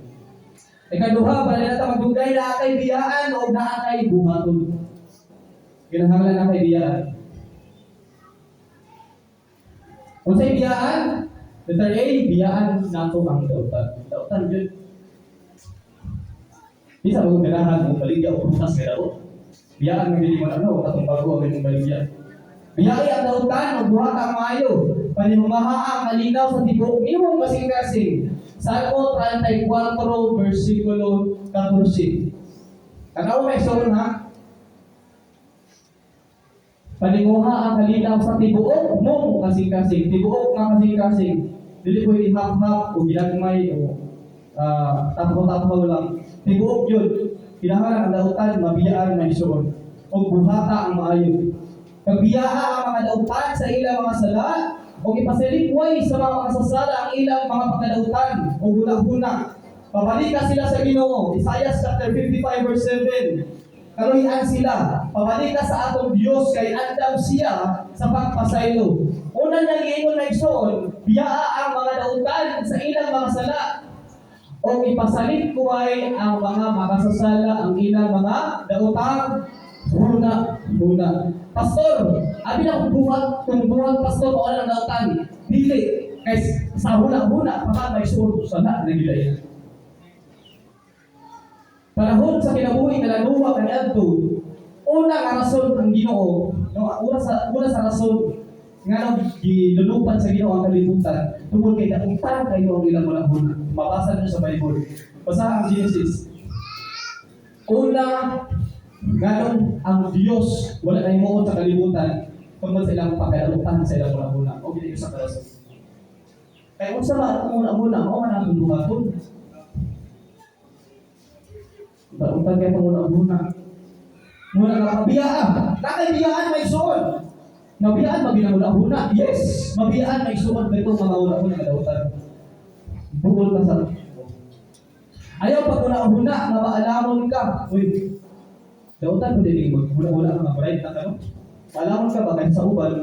Ikaduha, para na ta magdugay naa kay biyaan o naa kay buhaton. Kinahanglan na kay biyaan. Unsay biyaan? Letter A, biyaan nato ang dautan. Dautan yun. Bisa mo ganahan mo baligya og prutas nga daot. Biyaan mo dili mo ano katong bago ang imong baligya. Biyai ang dautan ug buhat ang maayo. Panihumaha ang kalinaw sa tibuok imong kasing-kasing. Salmo 34 versikulo 14. Tanawa, mga igsoon, ha? Paninguha ang kalinaw sa tibuok mong kasing-kasing. Tibuok nga kasing-kasing. Dili pwede half-half o ginagmay o tapho-tapho lang. Tibuok yun. Kinahanglan ang dautan, mabiyaan, mga igsoon. O buhata ang maayo. Pagbiyaa ang mga dautan sa ilang mga sala, o ipasalikway sa mga makasasala ang ilang mga pagkadautan o huna-huna. Pabalika sila sa Ginoo. Isaiah chapter 55 verse 7. Kaluy-an sila. Pabalika sa atong Dios kay andam siya sa pagpasaylo. Una niyang giingon, mga igsoon, biyaa ang mga dautan sa ilang mga sala o ipasalikway ang mga makasasala ang ilang mga dautang huna huna. Pastor, abi na kung buhat, kung buhat, pastor, o ang dautan. Dili kay sa huna-huna pa may suot sala na gilay. Panahon sa kinabuhi nila Noah kaniadto, una nga rason ang Ginoo, no, una sa rason nga gilulupan sa Ginoo ang kalibutan tungod kay dautan kayo ang ilang huna-huna. Mabasa niyo sa Bible. Basa ang Genesis. Una, nganong ang Dios wala na himuot sa kalibutan tungod sa ilang pagkadautan sa ilang huna-huna. O gid sa rason. Kaya unsa ba ang huna-huna, mao man ang buhaton. Dautan kay panguna-huna. Muna nga pabiyaan. Nakabiyaan, mga igsoon. Mabiyaan mabiyaan huna-huna. Yes, mabiyaan, mga igsoon, pero mga huna-huna nga dautan. Bukol ka sa Ayaw pag huna-huna nga maalamon ka. Uy, dautan mo din huna-huna ka nga bright na ka, no? Maalamon ka ba kaysa sa uban?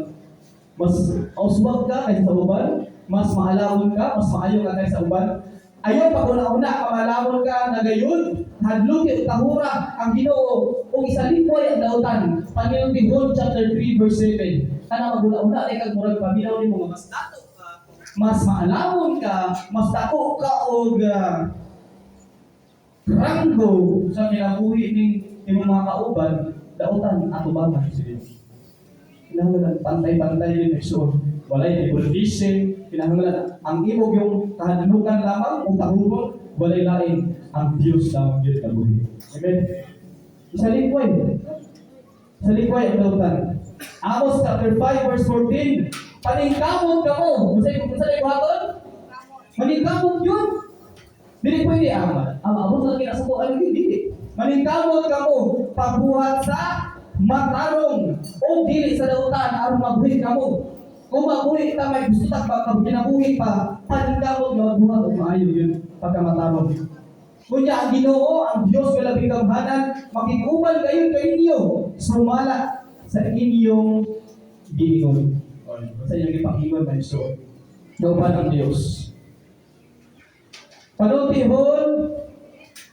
Mas auswag ka kaysa sa uban? Mas maalamon ka, mas maayo ka kaysa sa uban? Ayaw pag huna-huna ka maalamon ka na gayon, hadluki o tahura ang Ginoo ug isalikway ang dautan. Panginultihon chapter 3 verse 7. Kana maghuna-huna kay kag murag paminaw nimo nga mas dato ka, mas maalamon ka, mas dako ka og ranggo sa kinabuhi ning imong mga kauban, dautan atubangan sa Dios. Kinahanglan pantay-pantay yun, igsoon. Walay favoritism, kinahanglan ang imong yung kahadlukan lamang o tahuron, walay lain, ang Dios lamang yun kabuhi. Amen. Isalikway. Isalikway ang dautan. Amos chapter 5 verse 14. Paningkamot kamo. Unsa unsa buhaton? Maningkamot yun. Dili pwede ama. Ang abot lang kina sa kuan, dili. Maningkamot kamo pagbuhat sa matarong o dili sa dautan aron mabuhi kamo. Kung mabuhi ta, may gusto ta pag kinabuhi pa, paningkamot nga magbuhat og maayo yun pagkamatarong. Kunya ang Ginoo, ang Dios nga labing gamhanan, makig-uban kayo kaninyo sumala sa inyong giingon. Sa inyong gipangingon, mga igsoon. Kauban ang Dios. Panultihon,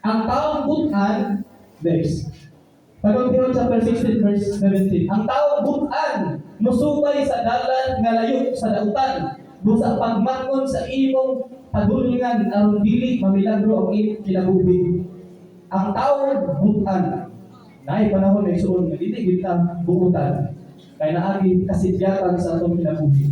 ang taong butan, next. Panultihon chapter 16 verse 17. Ang taong butan, musubay sa dalan nga layo sa dautan, busa pagmangon sa imong padulngan aron dili mamilagro ang imong kinabuhi. Ang taong butan, naay panahon, mga igsoon, nga dili kita buutan. Kay naagi kasidyatan sa atong kinabuhi.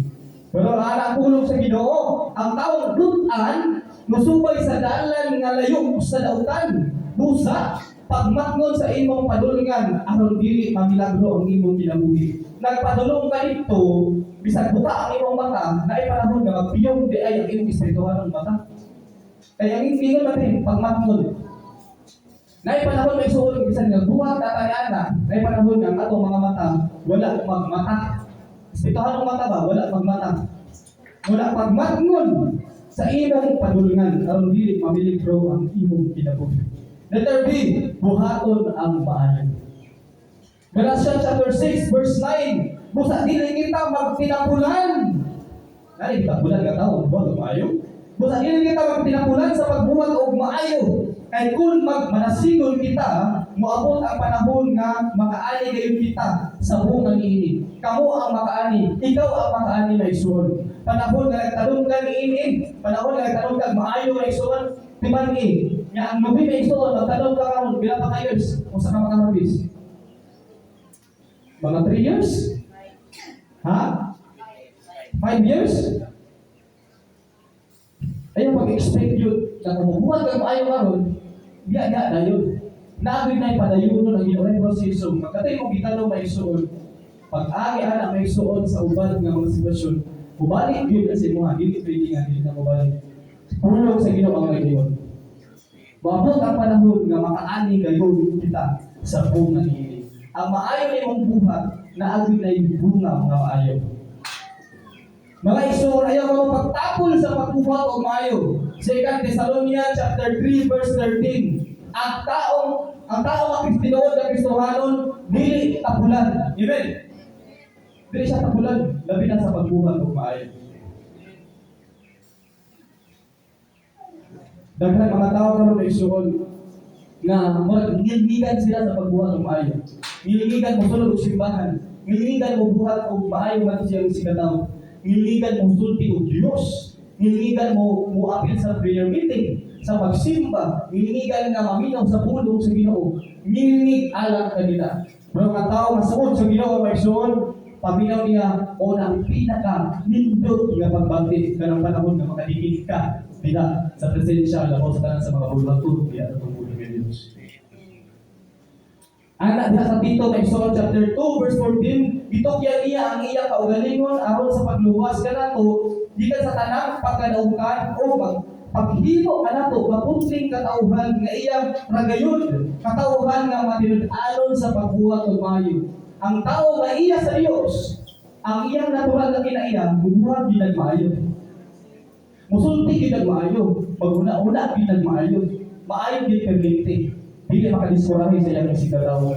Pero ang pulong sa Ginoo, ang taong butan musubay sa dalan nga layo sa dautan. Busa pagmatngon sa imong padulngan aron dili mamilagro ang imong kinabuhi. Nagpadulong ka dito, bisag buta ang imong mata, naay panahon nga magpiyong di ay ang imong espirituhanong mata. Kaya ang ingon natin, pagmatngon. Naay panahon, mga igsoon, bisan nga buhat na na, naay panahon nga ang atong mga mata wala magmata. Espirituhanong mata ba? Wala magmata. Wala pagmatngon sa imong padulngan aron dili mamiligro ang imong kinabuhi. Letter B, buhaton ang maayo. Galatians chapter 6 verse 9, busa dili kita magtinapulan. Nari tinapulan nga tao, buhat og maayo. Busa dili kita magtinapulan sa pagbuhat og maayo. Kay kung magmanasigon kita, moabot ang panahon nga makaani gayon kita sa bunga niini. Kamo ang makaani, ikaw ang makaani, mga igsoon. Panahon nga nagtanom ka niini, panahon nga nagtanom ka maayo, mga igsoon, timan-i. Nga ang lubi, mga igsoon, magtanom ka karon, pila pa ka years, usa ka makaharvest? Mga 3 years? Ha? 5 years? Ayaw pag-expect yun na kung mabuhat ka maayo karon, biya biya na yun. Naa gyud na padayonon ang Ginoo proseso. Magkatay mo gitanong, mga igsoon, pag-agi ana, mga igsoon, sa uban nga mga sitwasyon, mubalik gyud sa imuha, dili pwede nga dili na mubalik. Pulong sa Ginoo ang may. Moabot ang panahon nga makaani gayon kita sa bunga niini. Ang maayo nimong buhat, naa gyud na bunga nga maayo. Mga igsoon, ayaw ka pagtapol sa pagbuhat og maayo. 2 Thessalonians chapter 3 verse 13. Ang tao nga tinuod nga Kristohanon dili tapulan. Amen. Dili siya tapulan, labi na sa pagbuhat og maayo. Daghan mga tao karon, mga igsoon, nga murag ngilngigan sila sa pagbuhat og maayo. Ngilngigan mo sulod og simbahan, ngilngigan mo buhat og maayo ngadto siyang sikataw. Ngilngigan mo sulti og Dios, ngilngigan mo mo apil sa prayer meeting, sa pagsimba, ngilngigan nga maminaw sa pulong sa Ginoo, ngilngig alang kanila. Pero ang tao nga suod sa Ginoo, mga igsoon, paminaw niya o ang pinaka nindot nga pagbati kanang panahon nga makadikit ka dila sa presensya labaw sa tanan sa mga buluhaton diya sa tungkol ng Diyos. Ana diha sa Tito, mga igsoon, chapter 2 verse 14, gitukyan niya ang iyang kaugalingon aron sa pagluwas kanato gikan sa tanang pagkadaogkan o paghimo kanato mapuntling katauhan nga iyang ragayon, katauhan nga matinud-anon sa pagbuhat og maayo. Ang tao nga iya sa Dios, ang iyang natural nga kinaiya, mubuhat gyud maayo. Musulti gyud maayo, maghuna-huna gyud maayo, maayo gyud permente. Dili makadiskurahe sa iyang isigkatawo.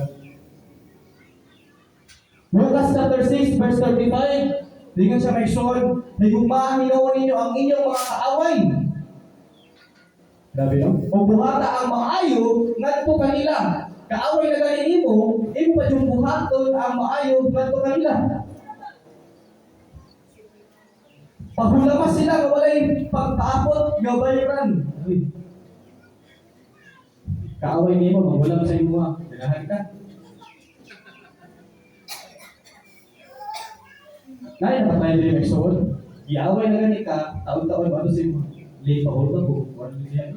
Lucas chapter 6 verse 35, dingan siya, mga igsoon, "Higugmaa hinuon ninyo ang inyong mga kaaway." Grabe, no? "O buhata ang maayo ngadto kanila." Kaaway na gani nimo, imo pa jud buhaton ang maayo ngadto kanila. Pahulamas sila nga walay pagpaabot nga bayaran. Uy. Kaaway nimo maghulam sa imo, ganahan ka. Nay, napatay din nagsuod. Giaway na gani ka, taon-taon ba sa imo? Late pa ko. Wala niya.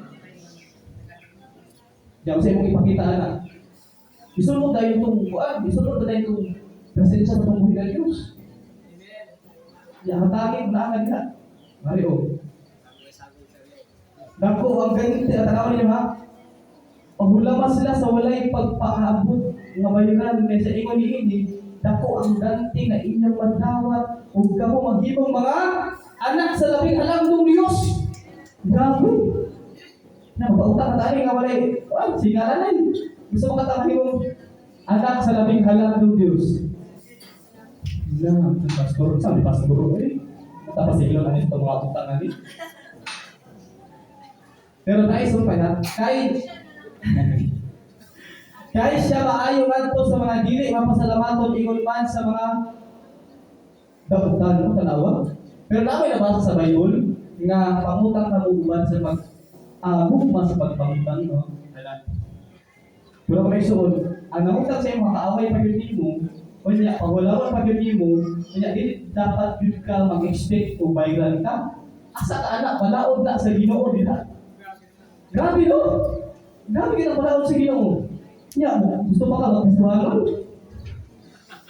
Diyan sa imong ipakita na. Isulod dayon itong kuan, isulod dayon itong presensya sa itong buhi ng Diyos. Yahatagin na ang kanila. Mario. Dako ang ganti, at tanawan ninyo ha. Pahulamas sila sa walay pagpaabot nga bayaran kaysa ingon niini, dako ang ganti nga inyong madawat ug kamo maghimong mga anak sa labing halangdong Dios. Grabe. Na mapautang ka tayo nga walay, kuan, singalanay. Gusto mo ka mahimong anak sa labing halangdong Dios. Na, pastor, sabi pastor, eh. Tapos siglo na nito mga utang ani. Pero nais mo pa na, kay kay siya maayo ngadto sa mga dili mapasalamaton ingon man sa mga dautan mo tanawa. Pero namin nabasa sa Bible nga pangutang ka mo uban sa pag gugma sa pagpangutang, no. Wala. Pero kung may suod, ang nangutang sa imo kaaway pa gyud nimo, unya pahulawon pa gyud nimo, unya dili dapat gyud ka mag-expect o bayaran ka. Asa ka anak, balaod na sa Ginoo dila. Grabe, no? Grabe kita balaod sa Ginoo. Nya mo, gusto pa ka magkristohanon?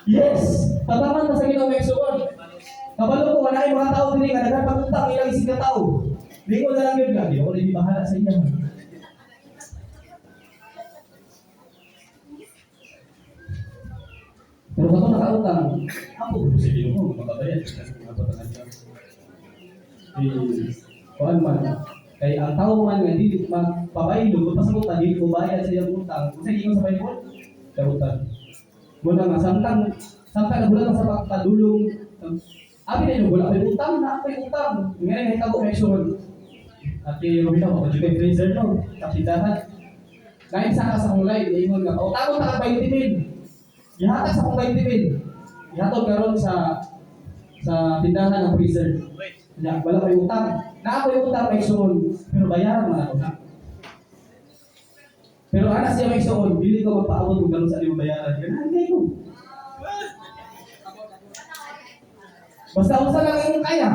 Yes! Tataman ta sa Ginoo, mga igsoon. Kabalo ko wala mga tao diri nga daghan pangutang ilang isig ka tao. Lingon na lang yun nga, di ako rin bahala sa iya. Pero kato nakautang, ako ko sa Ginoo makabayad sa mga batangan niya. Eh, kuan man, kay ang tao man nga dili magpabaylo, magpasabutan, dili ko bayad sa iyang utang. Unsa ingon sa Bible? Karutan. Muna nga samtang samtang nagulat sa pagpadulong, abi na yung wala may utang na may utang. Ngayon nahitabo may sulod. Ate Rowena, ako dyan kay freezer no, katindahan. Nain sa ka sa akong live, ingon nga, pautangon ta ka 20 mil. Gihatag sa akong 20 mil. Gihatag karon sa tindahan ng freezer. Nya, wala ko'y utang. Na ako'y utang may suon, pero bayaran man ako na. Pero ana siya may suon, dili ko magpaabot og ganun sa iyong bayaran. Ganahan kay ko. Basta unsa lang imong kaya.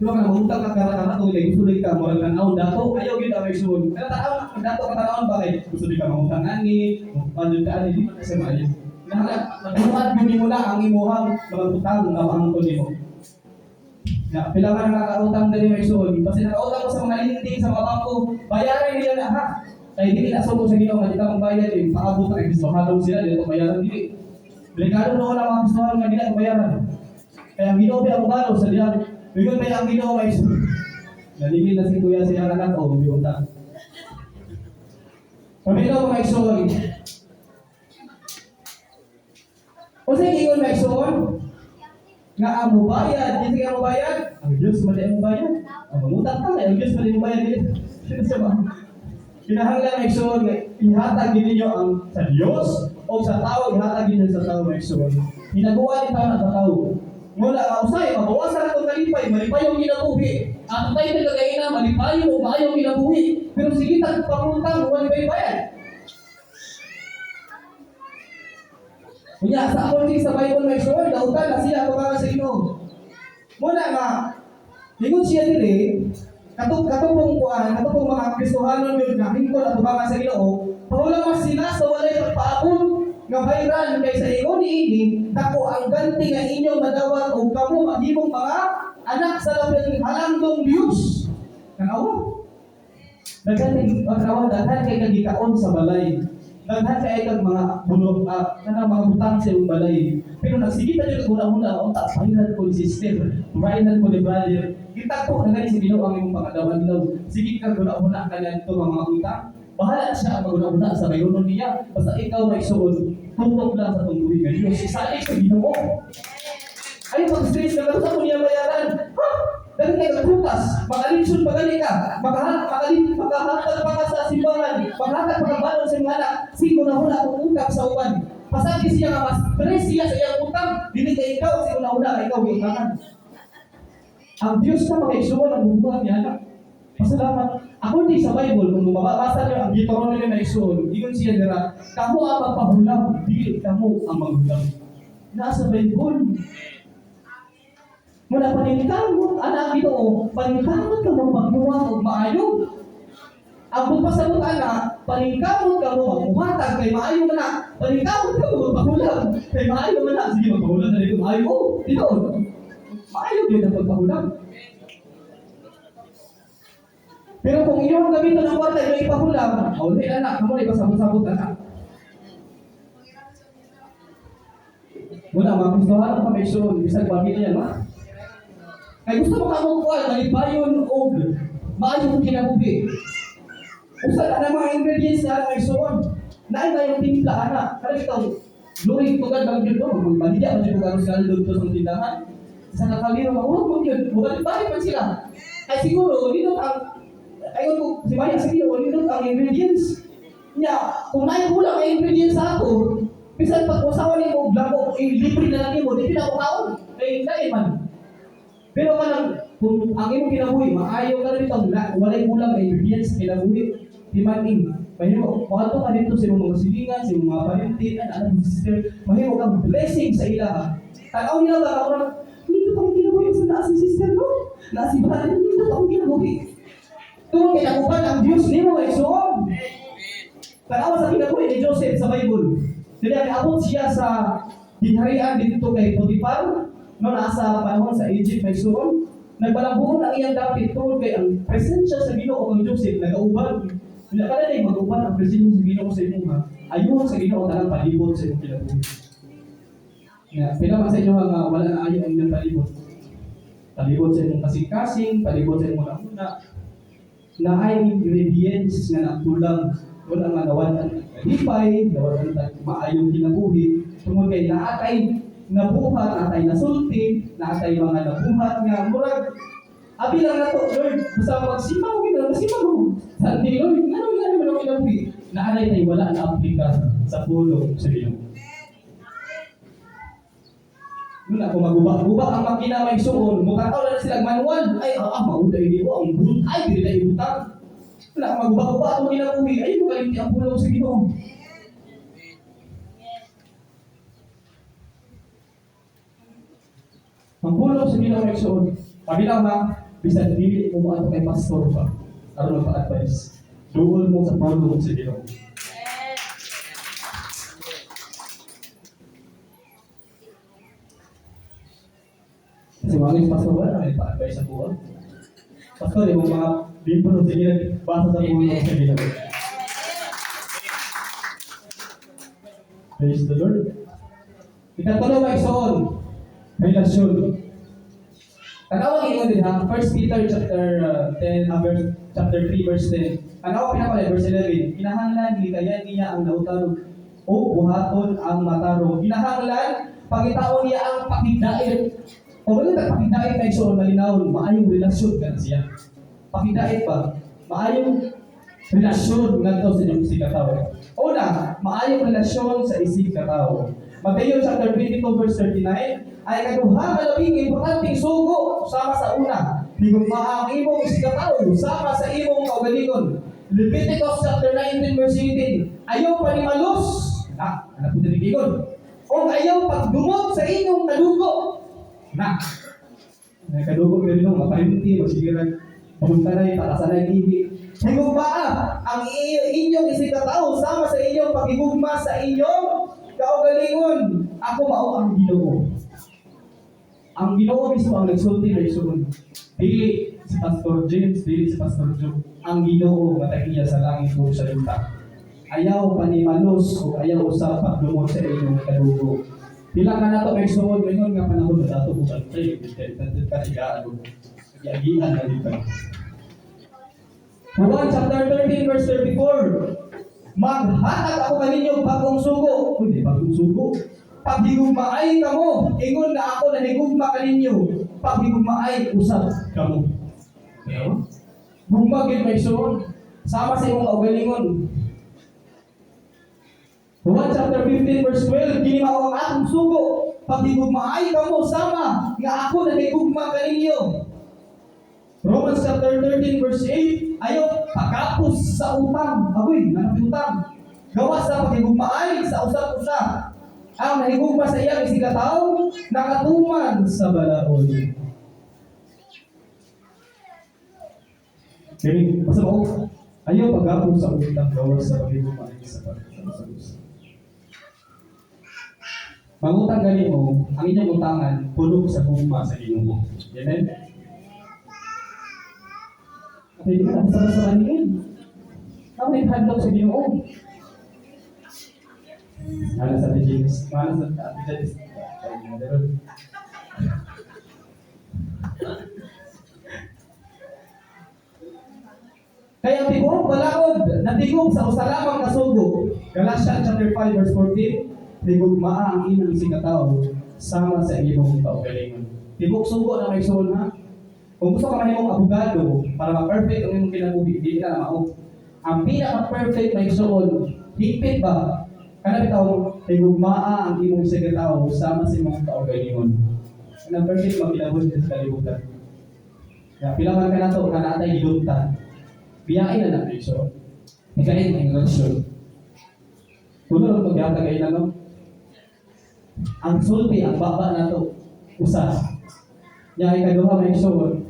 Di ba ka mangutang ka kara-kara to kay gusto ka murag tan-aw dato, ayaw gyud ang igsoon. Kana tan-aw dato ka tan-awon ba kay gusto ka mangutang ani, mangutang ka ani, di man kasi maayo. Kinahanglan magbuhat gyud nimo na ang imuhang mga utang nga maangkon nimo. Na pila man ang nakakautang diri, mga igsoon, basta nakautang mo sa mga lending sa mga bangko, bayaran nila na ha. Kay dili na sugo sa Ginoo nga di ka magbayad eh, paabot ang Kristohanon sila dili to bayaran dili. Delikado noon ang mga Kristohanon nga dili to bayaran. Kaya ang Ginoo ang mubalo sa diyan. Bigon pa ang Ginoo, mga igsoon. Naligil na si kuya sa iyang anak o utang. Pamilya, mga igsoon. O sa ingon, mga igsoon, nga ang mubayad, di ka mubayad, ang Diyos man ang mubayad. Ang mangutang ka, ang Diyos man ang mubayad. Sino siya ba? Kinahanglan, mga igsoon, nga ihatag ninyo ang sa Diyos o sa tao, ihatag ninyo sa tao, mga igsoon. Hinaguan ni tao na sa tao. Mula nga usay, mabawasan atong kalipay, malipayong kinabuhi. Ang tayo nagkagaina, malipayo o maayong kinabuhi. Pero sige tag pangutang, wala bay bayad. Unya, sa according sa Bible, mga igsoon, dautan na siya atubangan sa Ginoo. Muna nga, ingon siya diri, katong katong kuan, katong mga Kristohanon yun nga hingkol atubangan sa Ginoo, pahulamas sila sa walay pagpaabot nga bayran kay sa ingon niini dako ang ganti nga inyong madawat ug kamo mahimong mga anak sa labing halangdong Dios. Kanawa. Daghan kay kanawa, daghan kay kagikaon sa balay. Daghan kay kag mga bulo kanang mga butang sa imong balay. Pero nagsige pa jud una-una unta bayaran ko ni sister, bayaran ko ni brother. Gitagpo na gani sa Ginoo ang imong pangadlaw-adlaw. Sige kag una-una kaniadto nga mga utang. Bahala siya ang maguna-una sa bayronon niya. Basta ikaw may suod, tutok lang sa tungbuhi nga Diyos. Isalig sa Ginoo. Ay, pag-stress ka, sa mo niya bayaran. Ha? Dahil kay kagrupas, makalitsun pa gani ka, makahatag pa ka sa simbahan, makahatag pa ka balon sa imong anak, sige na huna akong utang sa uban. Pasagi siya nga mas stress siya sa iyang utang, dili kay ikaw si una-una nga ikaw giutangan. Ang Diyos na mga igsuon ang bubuhat niya anak. Pasalamat. Ako di sa Bible, kung mababasa niyo ang Deuteronomy na igsuon, ingon siya dira, kamo ang magpahulam, dili kamo ang manghulam. Nasa Bible. Muna paningkamot, anak Ginoo, paningkamot ka mo magbuhat og maayo. Ang pagpasabot ana, paningkamot ka mo magbuhatag kay maayo man na. Paningkamot ka mo magpahulam kay maayo man na. Sige, magpahulam na dito maayo. Oh, tinuod. Maayo gyud ang pagpahulam. Pero kung inyo ang gamiton ang kwarta, inyo ipahulam, oh, di anak, kamo na ipasabot-sabot anak. Muna, mga Kristohanon pa may suon, bisag pamilya, no? Kay gusto mo ka mong kuwan, malipayon og maayong kinabuhi. Usa na ng mga ingredients na ang igsuon. Naay tayong timpla ana. Kada ikaw, luring tugad bang yun, no? Magbalidya man jud og aros kaldo dito sa tindahan. Sa nakaliro, mahurot man yun. Mabalik-balik man sila. Ay siguro, nindot ang, ayon ko, si Maya, sige, nindot ang ingredients. Nya, kung naay kulang ang ingredients sa ako, bisan pag usawa nimo og lako, libre na lang nimo, di na ako kaon. Kay lain man. Pero kanang kung ang imong kinabuhi, maayo ka na dito, walay kulang na ingredients sa kinabuhi, timaning. Mahimo, moadto ka dito sa imong mga silingan, sa imong mga parintin, anak mo sister, mahimo kang blessing sa ila. Tanaw nila ba, ako lang, nindot akong kinabuhi sa naa si sister, no? Naa si brother, nindot akong kinabuhi. Tungod kay nakupan ang Diyos nimo, igsoon. Tanawa sa kinabuhi ni Joseph sa Bible. Dili abot siya sa ginharian dito kay Potiphar, no, nasa panahon sa Egypt may suon. Nagbalambuon ang iyang dapit tungod kay ang presensya sa Ginoo kang Joseph nagauban. Wala ka na mag-uban ang presensya sa Ginoo sa imong ha. Ayun sa Ginoo tanang palibot sa imong kinabuhi. Nga pila man sa inyo nga wala na ayo ang inyong palibot. Palibot sa imong kasing-kasing, palibot sa imong una na ay ingredients nga nakulang, wala nga nawad ang kalipay, nawad ang maayong kinabuhi tungod kay naatay nabuhat, naatay nasulti, naatay mga nabuhat nga murag abi lang nato, Lord, basta magsimba ko gid, magsimba ko. Sunday, Lord, ngano ngano man ang kinabuhi? Naanay tay wala na aplika sa pulong sa Ginoo. Muna kung maguba-guba ang makina may suon, mukataw na sila manual. Ay, mauda ini mo, ang bulut, ay, dili na ibutang. Wala kung maguba-guba ang kinabuhi, ay, mo kalimti ang pulong sa Ginoo. Ang pulong sa Ginoo may suon. Pabilang ha, Bisan dili mo moadto kay pastor ba aron magpa-advise. Duol mo sa pulong sa Ginoo. Kasi mga pastor, wala naman pa-advise sa buwan. Pastor, yung mga libro, sige, basa sa pulong sa Ginoo. Praise the Lord. Ikatulo, mga igsoon, relasyon. Tanawa ingon din ha, 1 Peter chapter 10, verse, chapter 3 verse 10. Tanawa pinaka verse 11. Kinahanglan likayan niya ang nautan o buhaton ang matarong. Kinahanglan pangitaon niya ang pakigdait. Kung ano ta pakigdait kay igsoon, malinawon, maayong relasyon ka na siya. Pakigdait ba? Maayong relasyon ngadto sa inyong isigkatawo. Una, maayong relasyon sa isigkatawo. Mateo chapter 22 verse 39 ay kaduha ka labing importanteng sugo sama sa una. Higugmaa ang imong isigkatawo sama sa imong kaugalingon. Leviticus chapter 19 verse 18, ayaw panimalos. Na, ano po tinigikon? O ayaw pagdumot sa inyong kadugo. Na, may kadugo meron nung maparinti, masigiran, pamuntanay, patasanay, ihi. Higugmaa ang inyong isigkatawo sama sa inyong paghigugma sa inyong kaugalingon. Ako mao ang Ginoo. Ang Ginoo mismo ang nagsulti na isuon. Dili si Pastor James, dili si Pastor Joe. Ang Ginoo nga tag-iya sa langit ug sa yuta. Ayaw panimalos o ayaw usab pagdumot sa inyong kadugo. Pila ka nato may suod ngayon nga panahon na dato ko bantay, tantan ka higaan o giagian na dito. Juan chapter 13 verse 34. Maghatag ako kaninyo bagong sugo. Uy, di bagong sugo. Paghigugmaay kamo, ingon na ako nahigugma kaninyo. Paghigugmaay usab kamo. Okay? Gugma gyud may suod. Sama sa imong kaugalingon. Juan chapter 15 verse 12, kini mao ang akong sugo. Paghigugmaay kamo sama nga ako nahigugma kaninyo. Romans chapter 13 verse 8, ayaw pagkapos sa utang. Agoy, nanang utang. Gawas sa paghigugmaay sa usap-usa. Ang nahigugma sa iyang isigkatawo, nakatuman sa balaod. Kini, basta mo, ayaw pagkapos sa utang, gawas sa paghigugmaay sa usap-usa. Mangutang gani mo, ang inyong utangan, puno sa gugma sa Ginoo. Amen? Pwede ka, basta-basta maningin. Ako naghadlok sa Ginoo. Mana sa James, mana sa Ate James. Kaya ang tibuok balaod natigom sa usa lamang ka sugo. Galatians chapter 5 verse 14, higugmaa ang imong isigkatawo sama sa imong kaugalingon. Tibuok sugo na may suon ha. Kung gusto ka mahimong abogado para ma-perfect ang imong kinabuhi, dili ka na mao. Ang pinaka-perfect may suon, higpit ba? Kana bitaw higugmaa ang imong isigkatawo sama sa imong kaugalingon. Kanang perfect magkinabuhi sa kalibutan. Ya, pila man ka nato kana atay giduntan. Biyain na natin so. Ikain ang relasyon. Puno lang paghatag ay no? Ang sulti, ang baba nato, usa. Nya ikaduha may suod.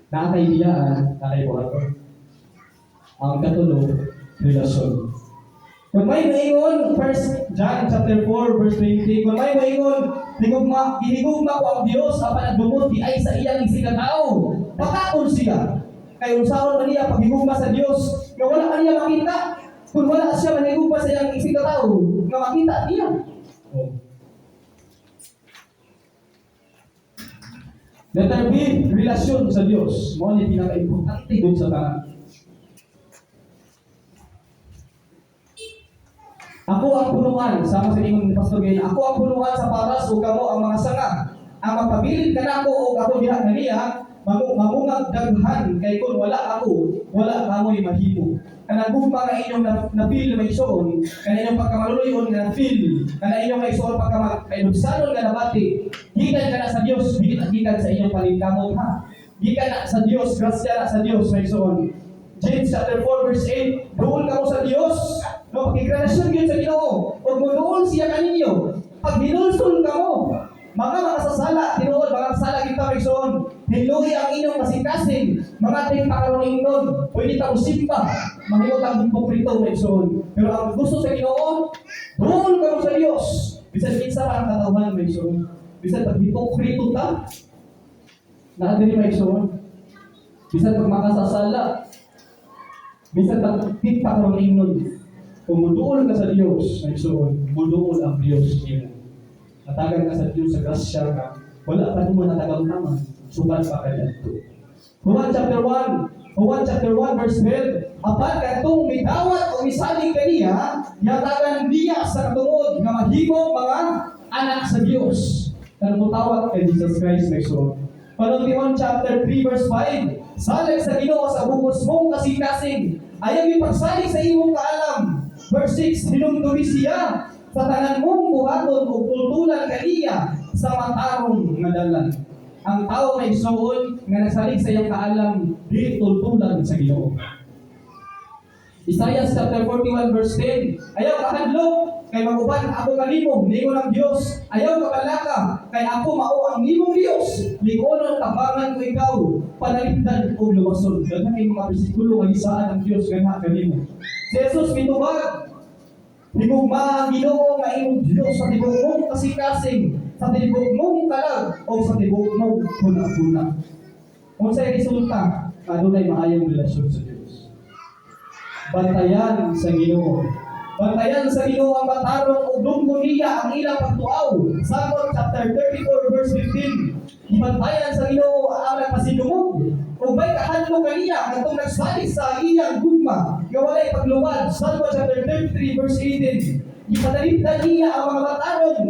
Naa kay biyaan, naa kay buhaton. Ang katulo, relasyon. Kung may maingon, 1 John chapter 4 verse 20, kung may maingon, higugma, gihigugma ko ang Dios apan nagdumot di ay sa iyang isigkatawo. Bakaon siya. Kay unsaon man niya paghigugma sa Dios nga wala man niya makita. Kung wala siya manhigugma sa iyang isigkatawo, nga makita niya. Oh. Letter B, relasyon sa Dios. Mao ni pinaka-importante gud sa tanan. Ako ang punuan, sama sa ingon ni Pastor Gail, ako ang punuan sa paras ug kamo ang mga sanga. Ang mapabilin kanako og ako diha kaniya, mamungag daghan kay kun wala ako, wala kamoy mahimo. Kanang gugma nga inyong na-feel may isuon, kanang inyong pagkamaluloy-on nga na-feel, kanang inyong kaisuon pagkamainugsanon nga nabati, gikan ka na sa Dios, gikan sa inyong paningkamot ha. Gikan na sa Dios, grasya na sa Dios may isuon. James chapter 4 verse 8, duol kamo sa Dios, no, pakigrelasyon gyud sa Ginoo, ug moduol siya kaninyo. Pag hinulsol kamo, mga makasasala, tinuod Kasing-kasing, mga ting pakaroon nun, pwede ta simba, mahimo tang hipokrito, mga igsoon. Pero ang gusto sa Ginoo, duol ka sa Dios. Bisan kinsa pa ang katawhan, mga igsoon. Bisan pag hipokrito ta, naa diri, mga igsoon. Bisan pag makasasala, bisan pag pa karon ingnon, kung muduol ka sa Dios, mga igsoon, muduol ang Dios nimo. Hatagan ka sa Dios sa grasya ka, wala pa nimo natagamtaman, sukad pa kay adto. Juan chapter 1, Juan chapter 1 verse 12, apan kadtong midawat o misalig kaniya, yatagan niya sa katungod nga mahimong mga anak sa Dios. Kanang mutawat kay Jesus Christ, mga igsoon. Panultihon chapter 3 verse 5, salig sa Ginoo sa bugos mong kasing-kasing, ayaw ipagsalig sa imong kaalam. Verse 6, hinumdumi siya sa tanan mong buhaton ug tultulan kaniya sa matarong nga dalan. Ang tao, mga igsoon, nga nagsalig sa iyang kaalam, dili tultulan sa Ginoo. Isaiah chapter 41 verse 10, ayaw kahadlok kay maguban ako kanimo, niingon ang Dios. Ayaw kabalaka kay ako mao ang imong Dios. Lig-onon tabangan ko ikaw, panalipdan ug luwason. Daghan kay mga bersikulo nga gisaad ang Dios nga kanimo. Si Jesus mitubag, higugma ang Ginoo nga imong Dios sa tibok mong kasing-kasing, sa tibok mong kalag, o sa tibok mong huna-huna. Unsay resulta? Adunay maayong relasyon sa Dios. Bantayan sa Ginoo. Bantayan sa Ginoo ang matarong ug dunggon niya ang ilang pagtuaw. Salmo chapter 34 verse 15. Gibantayan sa Ginoo ang nagpasidungog ug may kahadlok kaniya kadtong nagsalig sa iyang gugma nga walay pagluwad. Salmo chapter 33 verse 18. Gipanalipdan niya ang mga matarong,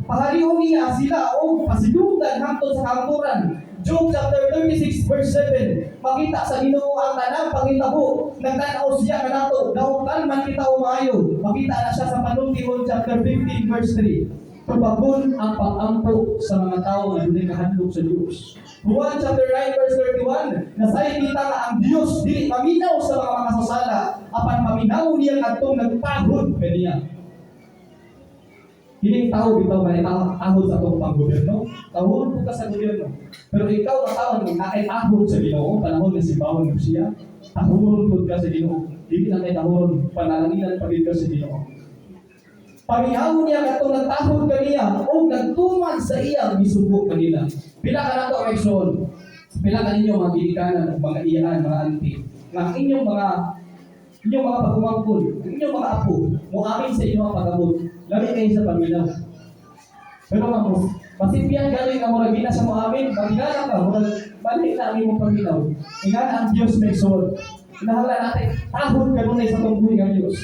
paharion niya sila og pasidunggan hangtod sa kahangturan. Job chapter 36 verse 7. Makita sa Ginoo ang tanang panghitabo. Nagtan-aw siya kanato, dautan man kita o maayo. Makita na siya sa Panultihon chapter 15 verse 3. Tubagon ang pag-ampo sa mga tao nga dunay kahadlok sa Dios. Juan chapter 9 verse 31, nasayod kita nga ang Dios dili maminaw sa mga makasasala, apan paminaw niya kadtong nagtahod kaniya. Kining tao bitaw may tahod sa atong panggobyerno, tahod po ka sa gobyerno. Pero ikaw nga tao nga naay tahod sa Ginoo, panahon nga simbahon mo siya, tahuron pud ka sa Ginoo. Dili na kay tahuron, panalanginan pa gid ka sa Ginoo. Paminawon niya kadtong nagtahod kaniya o nagtuman sa iyang misugo kanila. Pila ka nato, mga igsoon? Pila ka ninyo mga ginikanan o mga iyaan, mga auntie, nga ang inyong mga pagumangkon, ang inyong mga apo, muamin sa inyong pag-abot, lami kayo sa paminaw. Pero nga mo, masipyan gani nga murag di na siya moamin, magingana ka, murag balik na ang imong paminaw. Ingana ang Dios, mga igsoon. Kinahanglan natin, tahod kanunay sa tunggoy ng Dios.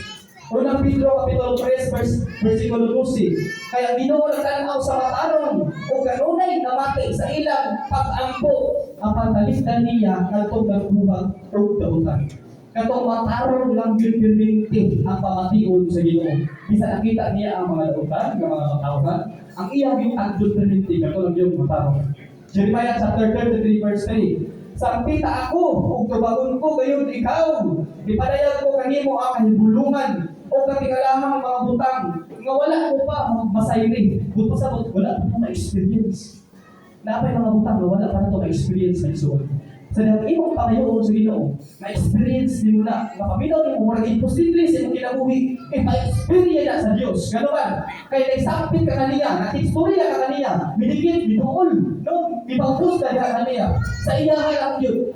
Unang Pedro Kapitulo 3 verse versikulo 12. Kay ang Ginoo nagtan-aw sa matarong ug kanunay namati sa ilang pag-ampo, apan talipdan niya kadtong nagbuhat og dautan. Katong matarong lang yun pirminti ang pamation sa Ginoo. Bisan nakita niya ang mga dautan, nga mga katawhan, ang iyang yung agdod pirminti kato lang yung matarong. Jeremiah chapter 33 verse 3. Sampita ako ug tubagon ko gayon ikaw. Ipadayag ko kanimo ang kahibulungan o katingalahang mga butang nga wala ko pa masayri. Buto sa wala pa ma-experience. Napay mga butang nga wala pa nato ma-experience, mga igsoon. Sa dihang imong pangayoon sa Ginoo, ma-experience nimo na, mapaminaw nimo murag imposible sa imong kinabuhi, ipa-experience na sa Dios. Ngano man? Kay nagsapit ka kaniya, nakistorya ka kaniya, midikit, miduol, no? Mipangpus ka diha kaniya. Sa iya lang yun.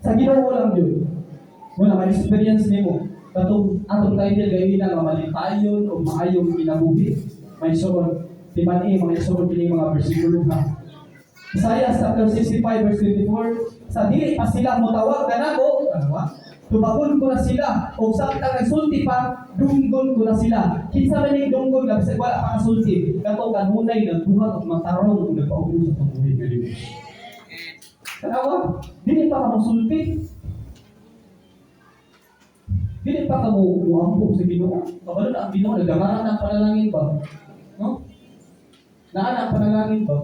Sa Ginoo lang yun. Wala ma-experience nimo. Katong atong title gayon na nga malipayon o maayong kinabuhi. Mga igsoon, timan-i, mga igsoon, kini mga bersikulo ha. Isaiah chapter 65 verse 24, sa dili pa sila motawag kanako, ano ba? Tubagon ko na sila, o samtang nagsulti pa, dunggon ko na sila. Kinsa man ning dunggon nga bisag wala pa kasulti, kato kanunay nagbuhat og matarong ug nagpaubo sa pamumuhi nga Dios. Tanawa, dili pa ka mosulti. Dili pa ka mo muampo sa Ginoo. Kabalo na ang Ginoo, nagdamaran ang panalangin ba? No? Naa na ang panalangin ba?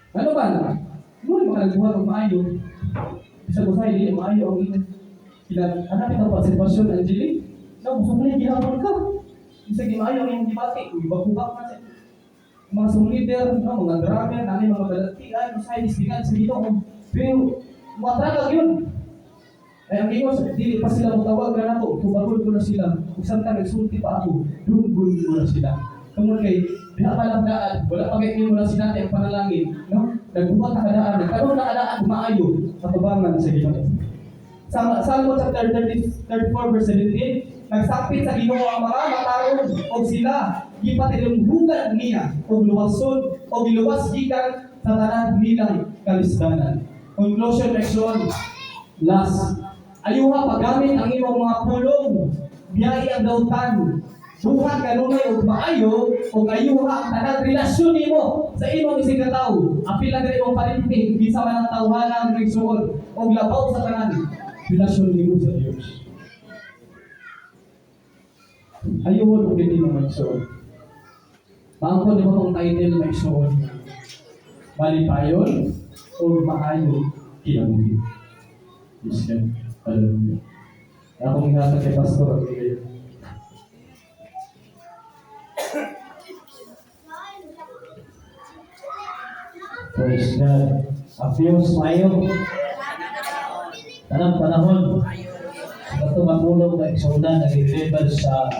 Ano ba na? Muna mga nagbuhat og maayo. Bisag usahay dili maayo ang imong kila hanapin ang sitwasyon, Angeli. No, musukli gihapon ka. Bisag di maayo ang imong gibati, ibabubak na siya. Mga song leader, no, mga drummer, nani mga balatian, usahay distingan sa Ginoo. Pero matragag yun. Ay, ang ingon sa dili pa sila mutawag na nato, tubagon ko na sila. Ug samtang nagsulti pa ako, dunggon ko na sila. Tungod kay diha pa lang daan, wala pa kay mo na sinati ang panalangin, no? Nagbuhat na kadaan, nagkaroon na kadaan maayo katubangan sa Ginoo. Sa Salmo chapter 30, 34 verse 17, nagsakpit sa Ginoo ang mga matarong og sila gipatinumbugan niya og luwason og giluwas gikan sa tanan nilang kalisdanan. Conclusion section, last. Ayuha paggamit ang imong mga pulong, biyai ang dautan, buhat kanunay og maayo ug ayuha ang tanang relasyon nimo sa imong isig ka tawo. Apil lang diri imong parinti, bisa man ang tawhana ang nagsuod og labaw sa tanan relasyon nimo sa Dios. Ayuhon og dili mo magsuod. Maangkon nimo tong title, maigsuon, malipayon o maayo kinabuhi. Yes, God. Hallelujah. Akong ihatag kay Pastor ang kayo. Praise God. Ang Diyos maayo. Tanang panahon. Sa ito matulog na igsuonan, nag-deliver sa